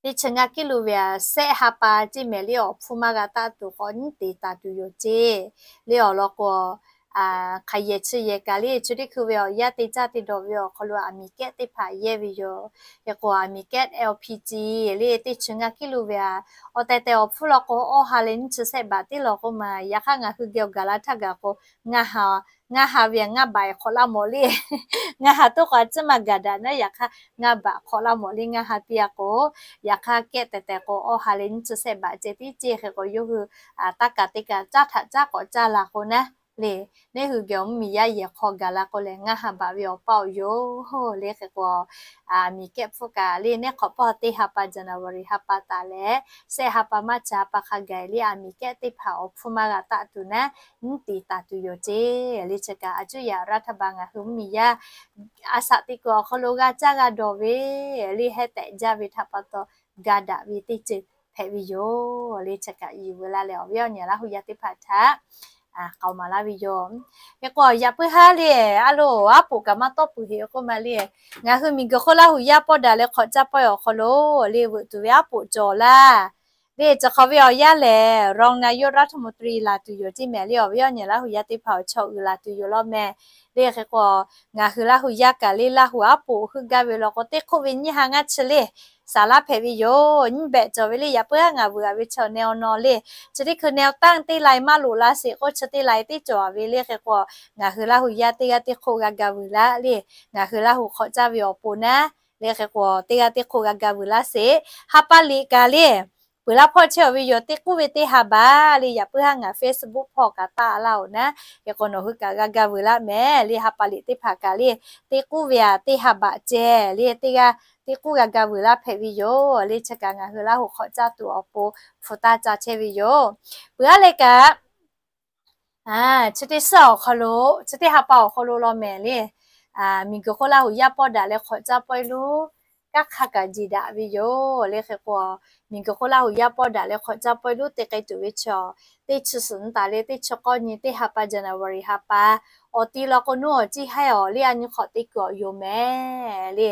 teˇ chi ngaˇ kiˉ lo ve a sehˆ ha pa ceˇ mehˍ le, awˬ hpfuhˇ maˇ g'a taˆ tuˬ k'awꞈ nyiˉ te taˍ tuˬ yoˬ ceˇ. Le awˬ lawn k'o, hk'aˬ yehˬ chi yehˬ kaꞈ le chi teˇ hkui ve awˬ yanˇ te caˇ te dawˬ ve awˬ hk'aw lo aˬ miˍ kehˉ teˇ hpaˍ yehˇ ve yoˬ. Hk'e k'o, aˬ miˍ kehˉ L P G le teˇ chi ngaˇ kiˉ lo ve a, awˬ tehˬ tehˬ awˬ hpfuhˇ law k'o, awˇ ha leh nyiˇ chi sehˆ baꞈ tiˉ law k'oˆ ma. Yaꞈ hk'aˇ ngaˬ hui geh awˬ gaˬ la htaˇ gaˬ k'o, ngaˇ ha, ngaˇ ha ve a ngaˇ baꞈ hk'awꞈ laˇ mawˬ le. Ngaˇ ha toˉ k'o a ciˉ maˇ gaˬ daꞈ naˉ, yaꞈ hk'aˇ ngaˇ baꞈ hk'awꞈ laˇ mawˬ le, ngaˇ ha piˇ a k'o. Yaꞈ hk'aˇ kehˉ tehˬ tehˬ k'o, awˇ ha leh nyiˇ chi sehˆ baꞈ ceh tiˉ ceˇ. Hk'e k'o, yawˇ hui taˇ kaꞈ te kaꞈ caˇ htaꞈ caˉ k'awꞈ caˇ la k'o naˉ le, neˇ hui geh awˬ mvuhˇmiˬ yaˇ yehˬ hk'aw gaˬ la k'o lehˬ, ngaˇ ha baꞈ ve awˬ paˇ awˬ yoˬ le. Hk'e k'o, aˬ miˍ kehˉ hpfuhˇ kaꞈ le neˇ hk'awꞈ pawˇ teˇ ha pa January ha pa taˍ leh, sehˆ ha pa March ha pa hk'a gaˬ le aˬ miˍ kehˉ teˇ hpaˍ awˬ hpfuhˇ maˇ g'a taˆ tuˬ naˉ, nyiˉ te taˍ tuˬ yoˬ ceˇ. Le chi kaꞈ a cuˇ yaꞈ raˇ htaˇ ba ngaˬ hui mvuhˇmiˬ yaˇ a shaꞈ teꞈ kuiˬ awˬ hk'aw lo g'a caˇ g'a dawˬ ve le heh tehꞈ jaˇ ve htaꞈ pa taw, ga daꞈ ve teˇ ceuˬ hpehꞈ ve yoˬ le. Chi kaꞈ yuˬ ve laˇ leh awˬ viˉ awˬ nyi Laˇ huˍ yaˇ teˇ hpaˍ htaꞈ k'aoˍ maˍ laˇ ve yoˬ. Hk'e k'o, yaꞈ puiˉ haˉ le, a lo aˉ poꞈ kaꞈ maˇ tawˆ peuˬ heˆ k'oˆ ma le. Ngaˬ hui miˬguiˬ hk'oˆ Laˇ huˍ yaˇ pawˇ daꞈ leh hk'awꞈ caˇ pawehˇ awˬ hk'aw lo le veuꞈ tuˬ ve aˉ poꞈ cawˬ laˇ. Le chi hk'awꞈ ve awˬ yanˇ lehˬ, รองนายกรัฐมนตรี laˬ tuˬ yoˬ ceˇ mehˍ le, awˬ viˉ awˬ nyi Laˇ huˍ yaˇ teˇ hpaˍ awˬ chaw uiˍ laˬ tuˬ yoˬ law mehˍ. Le hk'e k'o, ngaˬ hui Laˇ huˍ yaˇ kaꞈ le Laˇ huˍ aˉ poꞈ heuˆ gaˇ ve law k'o, teˇ hk'oˆ ve nyiˇ ha ngaˇ chi le saˍ laˇ hpehꞈ ve yoˬ. Nyiˇ behꞈ cawˬ ve le, yaꞈ puiˉ haˉ ngaˬ veuꞈ a ve chaw neh awˬ naw le, chi teˇ hkui neh awˬ tanˇ teˇ lai maˇ loꞈ la sheˍ k'o, chi teˇ lai teˇ cawˬ a ve le. Hk'e k'o, ngaˬ hui Laˇ huˍ yaˇ teˇ g'aˇ teˇ hk'oˆ g'a ga veuꞈ laˇ le, ngaˬ hui Laˇ huˍ hk'awꞈ caˇ ve awˬ pon naˉ le. Hk'e k'o, teˇ g'aˇ teˇ hk'oˆ g'a ga veuꞈ laˇ sheˍ. Ha pa liꞈ kaꞈ le Peuˬ laˇ hpawˇ chehˇ-oˬ ve yoˬ, teˇ k'uˉ ve teˇ ha baꞈ le, yaꞈ puiˉ haˉ ngaˬ Facebook hpawˇ kaꞈ taˆ laˇ-oˬ naˉ, hk'e k'o nawˬ hui kaꞈ g'a gaˇ vuiˬ laˇ mehˍ le. Ha pa liꞈ teˇ hpaˍ kaꞈ le, teˇ k'uˉ ve-a teˇ ha baꞈ ceh le, teˇ g'aˇ teˇ k'uˉ g'a gaˇ vuiˬ laˇ hpehꞈ ve yoˬ le. Chi kaꞈ ngaˬ hui Laˇ huˍ hk'awꞈ caˇ tuˬ awˬ pon hpu taˇ ca chehˇ ve yoˬ. Peuˬ aˉ leh kaꞈ chi teˇ suhˉ awˬ hk'aw lo, chi teˇ ha pa awˬ hk'aw lo law mehˍ le, miˬguiˬ hk'oˆ Laˇ huˍ yaˇ pawˆ daꞈ leh hk'awꞈ caˇ pawehˇ lonˉ kanˉ hk'a kaꞈ jeˬ daꞈ ve yoˬ le. Hk'e k'o, miˬguiˬ hk'oˆ Laˇ huˍ yaˇ pawˆ daꞈ leh hk'awꞈ caˇ pawehˇ lonˉ te k'ai tuˬ ve chaw, teˇ chi suhˍ nyi taˍ leh teˇ chi k'awˇ nyi teˇ ha pa January ha pa awˬ ti law k'o, nawˬ awˬ ciˉ haiˉ awˬ le a nyi hk'awꞈ te kuiˬ awˬ yoˬ mehˍ le.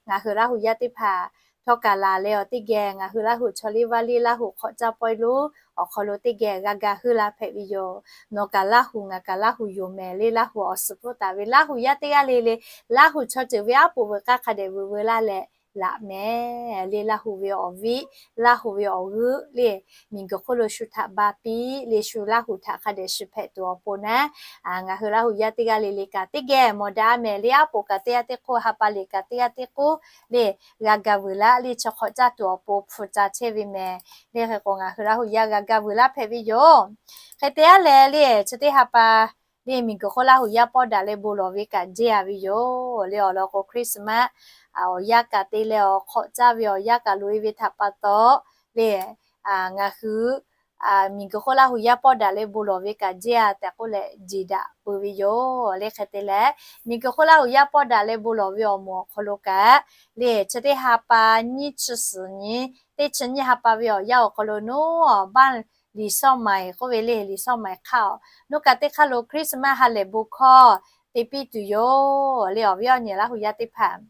Ngaˬ hui Laˇ huˍ yaˇ teˇ hpaˍ htawˇ kaꞈ laˬ leh awˬ teˇ geh ngaˬ hui Laˇ huˍ chaw liˇ vaˇ liˇ Laˇ huˍ hk'awꞈ caˇ pawehˇ lonˉ awˬ hk'aw lo teˇ geh g'a ga heuˆ la hpehꞈ ve yoˬ. Nawˬ kaꞈ Laˇ huˍ, ngaˬ kaꞈ Laˇ huˍ yoˬ mehˍ le. Laˇ huˍ awˬ suhˍ pfuhˇ taˍ ve Laˇ huˍ yaˇ teˇ g'aˇ le le, Laˇ huˍ chaw ceuˬ ve aˉ poꞈ veuꞈ k'aˇ hk'a dehꞈ veuꞈ veu laˇ leh laꞈ mehˍ le. Laˇ huˍ ve awˬ viˉ, Laˇ huˍ ve awˬ g'euˆ le, miˬguiˬ hk'oˆ lo shu htaꞈ ba piˇ le, shu Laˇ huˍ htaꞈ hk'a dehꞈ shiˍ hpehꞈ tuˬ awˬ pon naˉ, ngaˬ hui Laˇ huˍ yaˇ teˇ g'aˇ le le kaꞈ teˇ geh mawˬ daꞈ mehˍ le. Aˉ poꞈ kaꞈ teˇ g'aˇ teˇ k'oˆ, ha pa liꞈ kaꞈ teˇ g'aˇ teˇ k'oˆ le, g'a ga vuiˬ laˇ le, chaw hk'awꞈ caˇ tuˬ awˬ pon hpu ca chehˇ ve mehˍ le. Hk'e k'o ngaˬ hui Laˇ huˍ yaˇ g'a ga vuiˬ laˇ hpehꞈ ve yoˬ. Hk'e te aˉ leh le, chi teˇ ha pa le, miˬguiˬ hk'oˆ Laˇ huˍ yaˇ pawˆ daꞈ leh bon lawˬ ve kaꞈ jehˇ-a ve yoˬ le. Awˬ lawn k'o Christmas awˬ yanˇ kaꞈ te leh awˬ hk'awꞈ caˇ ve awˬ yanˇ kaꞈ loꞈ-e ve htaꞈ pa taw le, ngaˬ hui miˬguiˬ hk'oˆ Laˇ huˍ yaˇ pawˆ daꞈ leh bon lawˬ ve kaꞈ jehˇ-a tehꞈ k'oˆ leh jeˬ daꞈ peuˬ ve yoˬ le. Hk'e te leh, miˬguiˬ hk'oˆ Laˇ huˍ yaˇ pawˆ daꞈ leh bon lawˬ ve awˬ moˍ awˬ hk'aw lo kaꞈ le, chi teˇ ha pa nyiˇ chi suhˍ nyi, teˇ chi nyiˇ ha pa ve awˬ yanˇ awˬ hk'aw lo nawˬ baˆ liꞈ shawˉ maiˍ k'oˆ ve le, liꞈ shawˉ maiˍ hk'aˇ-oˬ, nawˬ kaꞈ teˇ hk'aˇ lo Christmas ha lehˬ bon hkawˇ te piˇ tuˬ yoˬ le. Awˬ viˉ awˬ nyi Laˇ huˍ yaˇ teˇ hpaˍ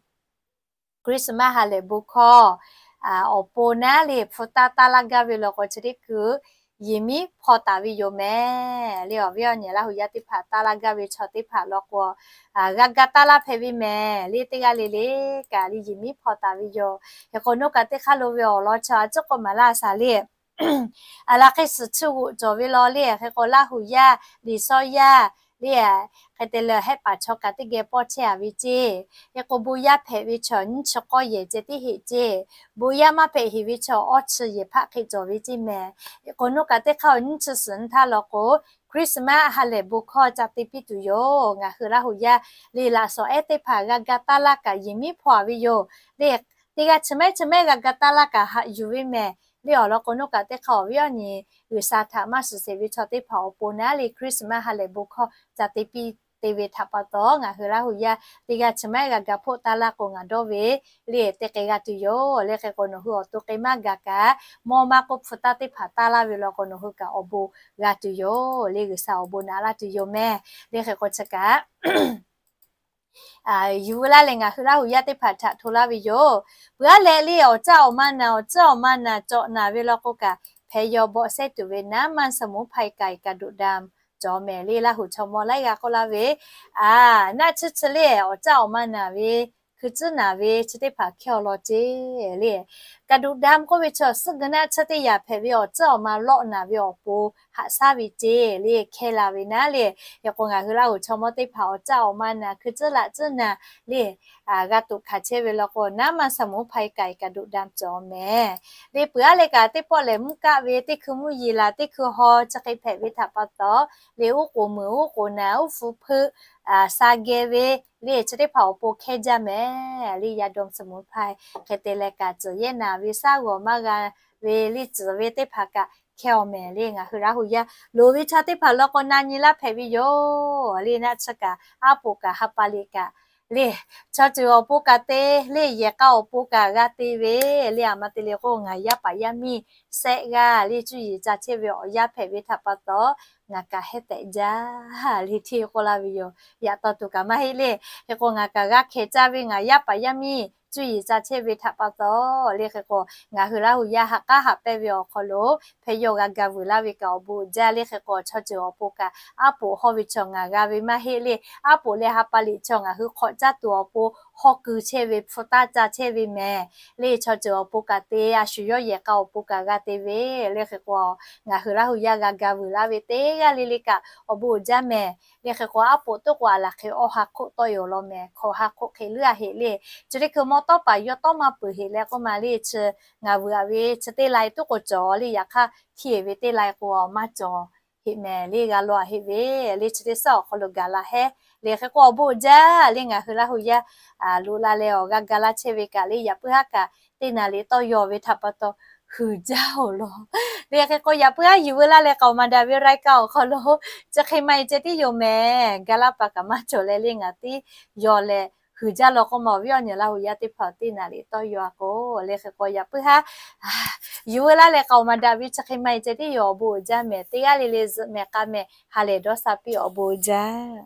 Christmas ha lehˬ bon hkawˇ awˬ pon naˉ le, hpu taˇ taˇ laˇ gaˇ ve law k'o, chi teˇ hkui yehˬ miˉ hpaw taˍ ve yoˬ mehˍ le. Awˬ viˉ awˬ nyi Laˇ huˍ yaˇ teˇ hpaˍ taˇ laˇ gaˇ ve chaw teˇ hpaˍ law k'o, g'a ga taˇ laˇ hpehꞈ ve mehˍ le. Teˇ g'aˇ le le kaꞈ le yehˬ miˉ hpaw taˍ ve yoˬ. Hk'e k'o nawˬ kaꞈ teˇ hk'aˇ lo ve awˬ lawn chi a ciˉ k'o maˍ laˇ shaˍ le, a la hk'e suhˍ chi g'oꞈ cawˬ ve law le. Hk'e k'o Laˇ huˍ yaˇ, liꞈ shawˉ yaˇ le, hk'e te leh hehˆ paˍ chaw kaꞈ teˇ geh pawˇ chehˇ-a ve ceˇ. Hk'e k'o bon yaˇ hpehꞈ ve chaw nyiˇ chi k'awˇ yehˬ ceh tiˉ heˆ ceˇ. Bon yaˇ maˇ hpehꞈ heˍ ve chaw awˇ chi yehˬ hpaˆ hk'e cawˬ ve ceˇ mehˍ. Hk'e k'o nawˬ kaꞈ teˇ hk'aˇ awˬ nyiˇ chi suhˍ nyi htaˇ law k'o, Christmas ha lehˬ bon hkawˇ ca te piˇ tuˬ yoˬ. Ngaˬ hui Laˇ huˍ yaˇ le laꞈ shawˍ ehˉ teˇ hpaˍ g'a ga taˇ laˇ kaꞈ yehˬ miˉ hpaw-a ve yoˬ le. Teˇ g'aˇ chi mehˉ chi mehˉ g'a ga taˇ laˇ kaꞈ haꞈ yuˬ ve mehˍ le. Awˬ lawn k'o nawˬ kaꞈ teˇ hk'aˇ awˬ viˉ awˬ nyi G'uiˬsha htaꞈ maˇ shiˍ sheˍ ve chaw teˇ hpaˍ awˬ pon naˉ le Christmas ha lehˬ bon hkawˇ ca te piˇ te ve htaꞈ pa taw, ngaˬ hui Laˇ huˍ yaˇ teˇ g'aˇ chi mehˉ g'a ga hpoˆ taˇ laˇ k'o ngaˬ dawˇ ve le, teˇ k'ai g'a tuˬ yoˬ le. Hk'e k'o nawˬ hui awˬ to k'ai maˇ gaˬ kaꞈ, mawˇ maˇ k'oˆ hpu taˇ teˇ hpaˍ taˇ laˇ ve law k'o nawˬ hui kaꞈ awˬ bon g'a tuˬ yoˬ le. G'uiˬsha awˬ bon naꞈ laˇ tuˬ yoˬ mehˍ le. Hk'e k'o chi kaꞈ yuˬ veu laˇ leh ngaˬ hui Laˇ huˍ yaˇ teˇ hpaˍ htaꞈ hto laˇ ve yoˬ. Peuˬ aˉ leh le awˬ caˇ awˬ ma naˬ, awˬ tcuhˉ awˬ ma naˬ cawˬ naˬ ve law k'o kaꞈ, hpehꞈ yaw bawˆ sehˉ tuˬ ve naˉ maˇ saˍ muˍ hpaˇ kaꞈ kaꞈ doꞈ da cawˬ mehˍ le. Laˇ huˍ chaw mawˇ laiˉ g'aˇ k'oˆ laˇ ve, a, naˆ tsuhˇ chi le awˬ caˇ awˬ ma naˬ ve, hkui tcuhˉ naˬ ve chi teˇ hpaˍ hkehˇ aw law ceˇ le. Kaꞈ doꞈ da k'oˆ ve chaw suhˉ geu naˆ tsuhˇ teˇ yanˇ hpehꞈ ve awˬ tcuhˉ awˬ ma lawˆ naˬ ve awˬ pon haꞈ shaˉ ve ceˇ le, hkehˇ la ve naˉ le. Hk'e k'o ngaˬ hui Laˇ huˍ chaw mawˇ teˇ hpaˍ awˬ caˇ awˬ ma naˬ, hkui tcuhˉ laꞈ tcuhˉ naˬ le, g'a toꞈ hkanˍ chehˇ ve law k'o naˉ maˇ saˍ muˍ hpaˇ kaꞈ kaꞈ doꞈ da cawˬ mehˍ le. Peuˬ aˉ leh kaꞈ teˇ pawˆ lehˬ mvuhˇ kaˆ ve teˇ hkui mvuhˇ yeˬ laˬ, teˇ hkui haw chi hk'e hpehꞈ ve htaꞈ pa taw le, uˉ k'oˍ muiˬ uˉ k'oˍ naˬ uˉ hpu hpeuˆ sha geh ve le, chi teˇ hpaˍ awˬ pon hkehˇ jaˇ mehˍ le. Yaˇ dawˇ saˍ muˍ hpaˇ hk'e te leh kaꞈ tcuhˍ yehˇ naˬ ve, shaˉ g'awˬ maˇ g'a ve le, tcuhˍ ve teˇ hpaˍ kaꞈ hkehˇ aw mehˍ le. Ngaˬ hui Laˇ huˍ yaˇ loˍ ve chaw teˇ hpaˍ law k'o na nyi laˇ hpehꞈ ve yoˬ le. Naˆ tsuhˇ kaꞈ aˉ poꞈ kaꞈ ha pa liꞈ kaꞈ le, chaw ceuˬ awˬ pon kaꞈ te le, yehˬ k'a awˬ pon kaꞈ g'a te ve le. A ma te le k'o ngaˬ yaˇ paˍ yaˇ miˇ shehˆ g'aˇ le cuˇ yiˍ ca chehˇ ve awˬ yanˇ hpehꞈ ve htaꞈ pa taw, ngaˬ kaꞈ hehˉ tehꞈ jaˇ le hteˇ k'oˆ laˇ ve yoˬ. Yaꞈ taw tuˬ kaꞈ maˇ heˆ le. Hk'e k'o ngaˬ kaꞈ g'a hkeh caˇ ve ngaˬ yaˇ paˍ yaˇ miˇ cuˇ yiˍ ca chehˇ ve htaꞈ pa taw le, hk'e k'o ngaˬ hui Laˇ huˍ yaˇ ha k'aˉ haꞈ pehnˇ ve awˬ hk'aw lo hpehꞈ yaw g'a ga vuiˬ laˇ ve kaꞈ awˬ bon jaˇ le. Hk'e k'o chaw ceuˬ awˬ pon kaꞈ aˉ poꞈ hawˇ ve chaw ngaˬ g'a ve maˇ heˆ le. Aˉ poꞈ leh ha pa liꞈ chaw ngaˬ hui hk'awꞈ caˇ tuˬ awˬ pon hawˉ kuiˬ chehˇ ve, hpu taˇ ca chehˇ ve mehˍ. Le chaw ceuˬ awˬ pon kaꞈ te, a shu yawˇ yehˬ k'a awˬ pon kaꞈ g'a te ve. Le hk'e k'o, ngaˬ hui Laˇ hu yaˇ g'a ga vuiˬ laˇ ve teˇ g'aˇ le le kaꞈ awˬ bon uiˍ jaˇ mehˍ. Le hk'e k'o, aˉ poꞈ toˉ k'o, a laˬ hk'e awˇ ha hk'oˆ tawˆ yoˬ law mehˍ, hkawꞈ ha hk'oˆ hk'e leuˉ a heˆ le. Chi teˇ hkui mawˇ tawˇ paˍ yawˇ tawˇ maˇ peuˬ heˆ leh k'oˆ ma le, chi ngaˬ vuiˬ a ve chi teˇ lai tuˉ k'o cawˬ le, yaꞈ hk'aˇ hkiˇ ve teˇ lai k'o maˇ cawˬ heˆ mehˍ le, g'a law a heˆ ve. Le chi teˇ suhˉ awˬ hk'aw lo gaˬ la hehˉ. Le hk'e k'o, awˬ bon uiˍ jaˇ le, ngaˬ hui Laˇ hu yaˇ lo la leh awˬ g'a ga laˇ chehˇ ve kaꞈ le, yaꞈ puiˉ haˉ kaꞈ teˇ naˍ riˍ tawˇ yaw ve htaꞈ pa taw huiˍ jaˇ oˬ law. Le hk'e k'o, yaꞈ puiˉ haˉ yuˬ veu laˇ leh k'aoˍ ma daꞈ ve รายการ awˬ hk'aw lo chi hk'e maˇ e ceh tiˉ yoˬ mehˍ. Ga laˇ paˍ kaꞈ maˇ cawˬ leh le, ngaˬ tiˉ yaw leh huiˍ jaˇ law k'oˆ ma, awˬ viˉ awˬ nyi Laˇ hu yaˇ teˇ hpaˍ teˇ naˍ riˍ tawˇ yaw a k'o. Le hk'e k'o, yaꞈ puiˉ haˉ yuˬ veu laˇ leh k'aoˍ ma daꞈ ve chi hk'e maˇ e ceh tiˉ yoˬ, awˬ bon uiˍ jaˇ mehˍ. Teˇ g'aˇ le le zuhꞈ mehˍ k'a mehˍ, ha lehˬ dawˇ sha piˇ awˬ bon uiˍ jaˇ.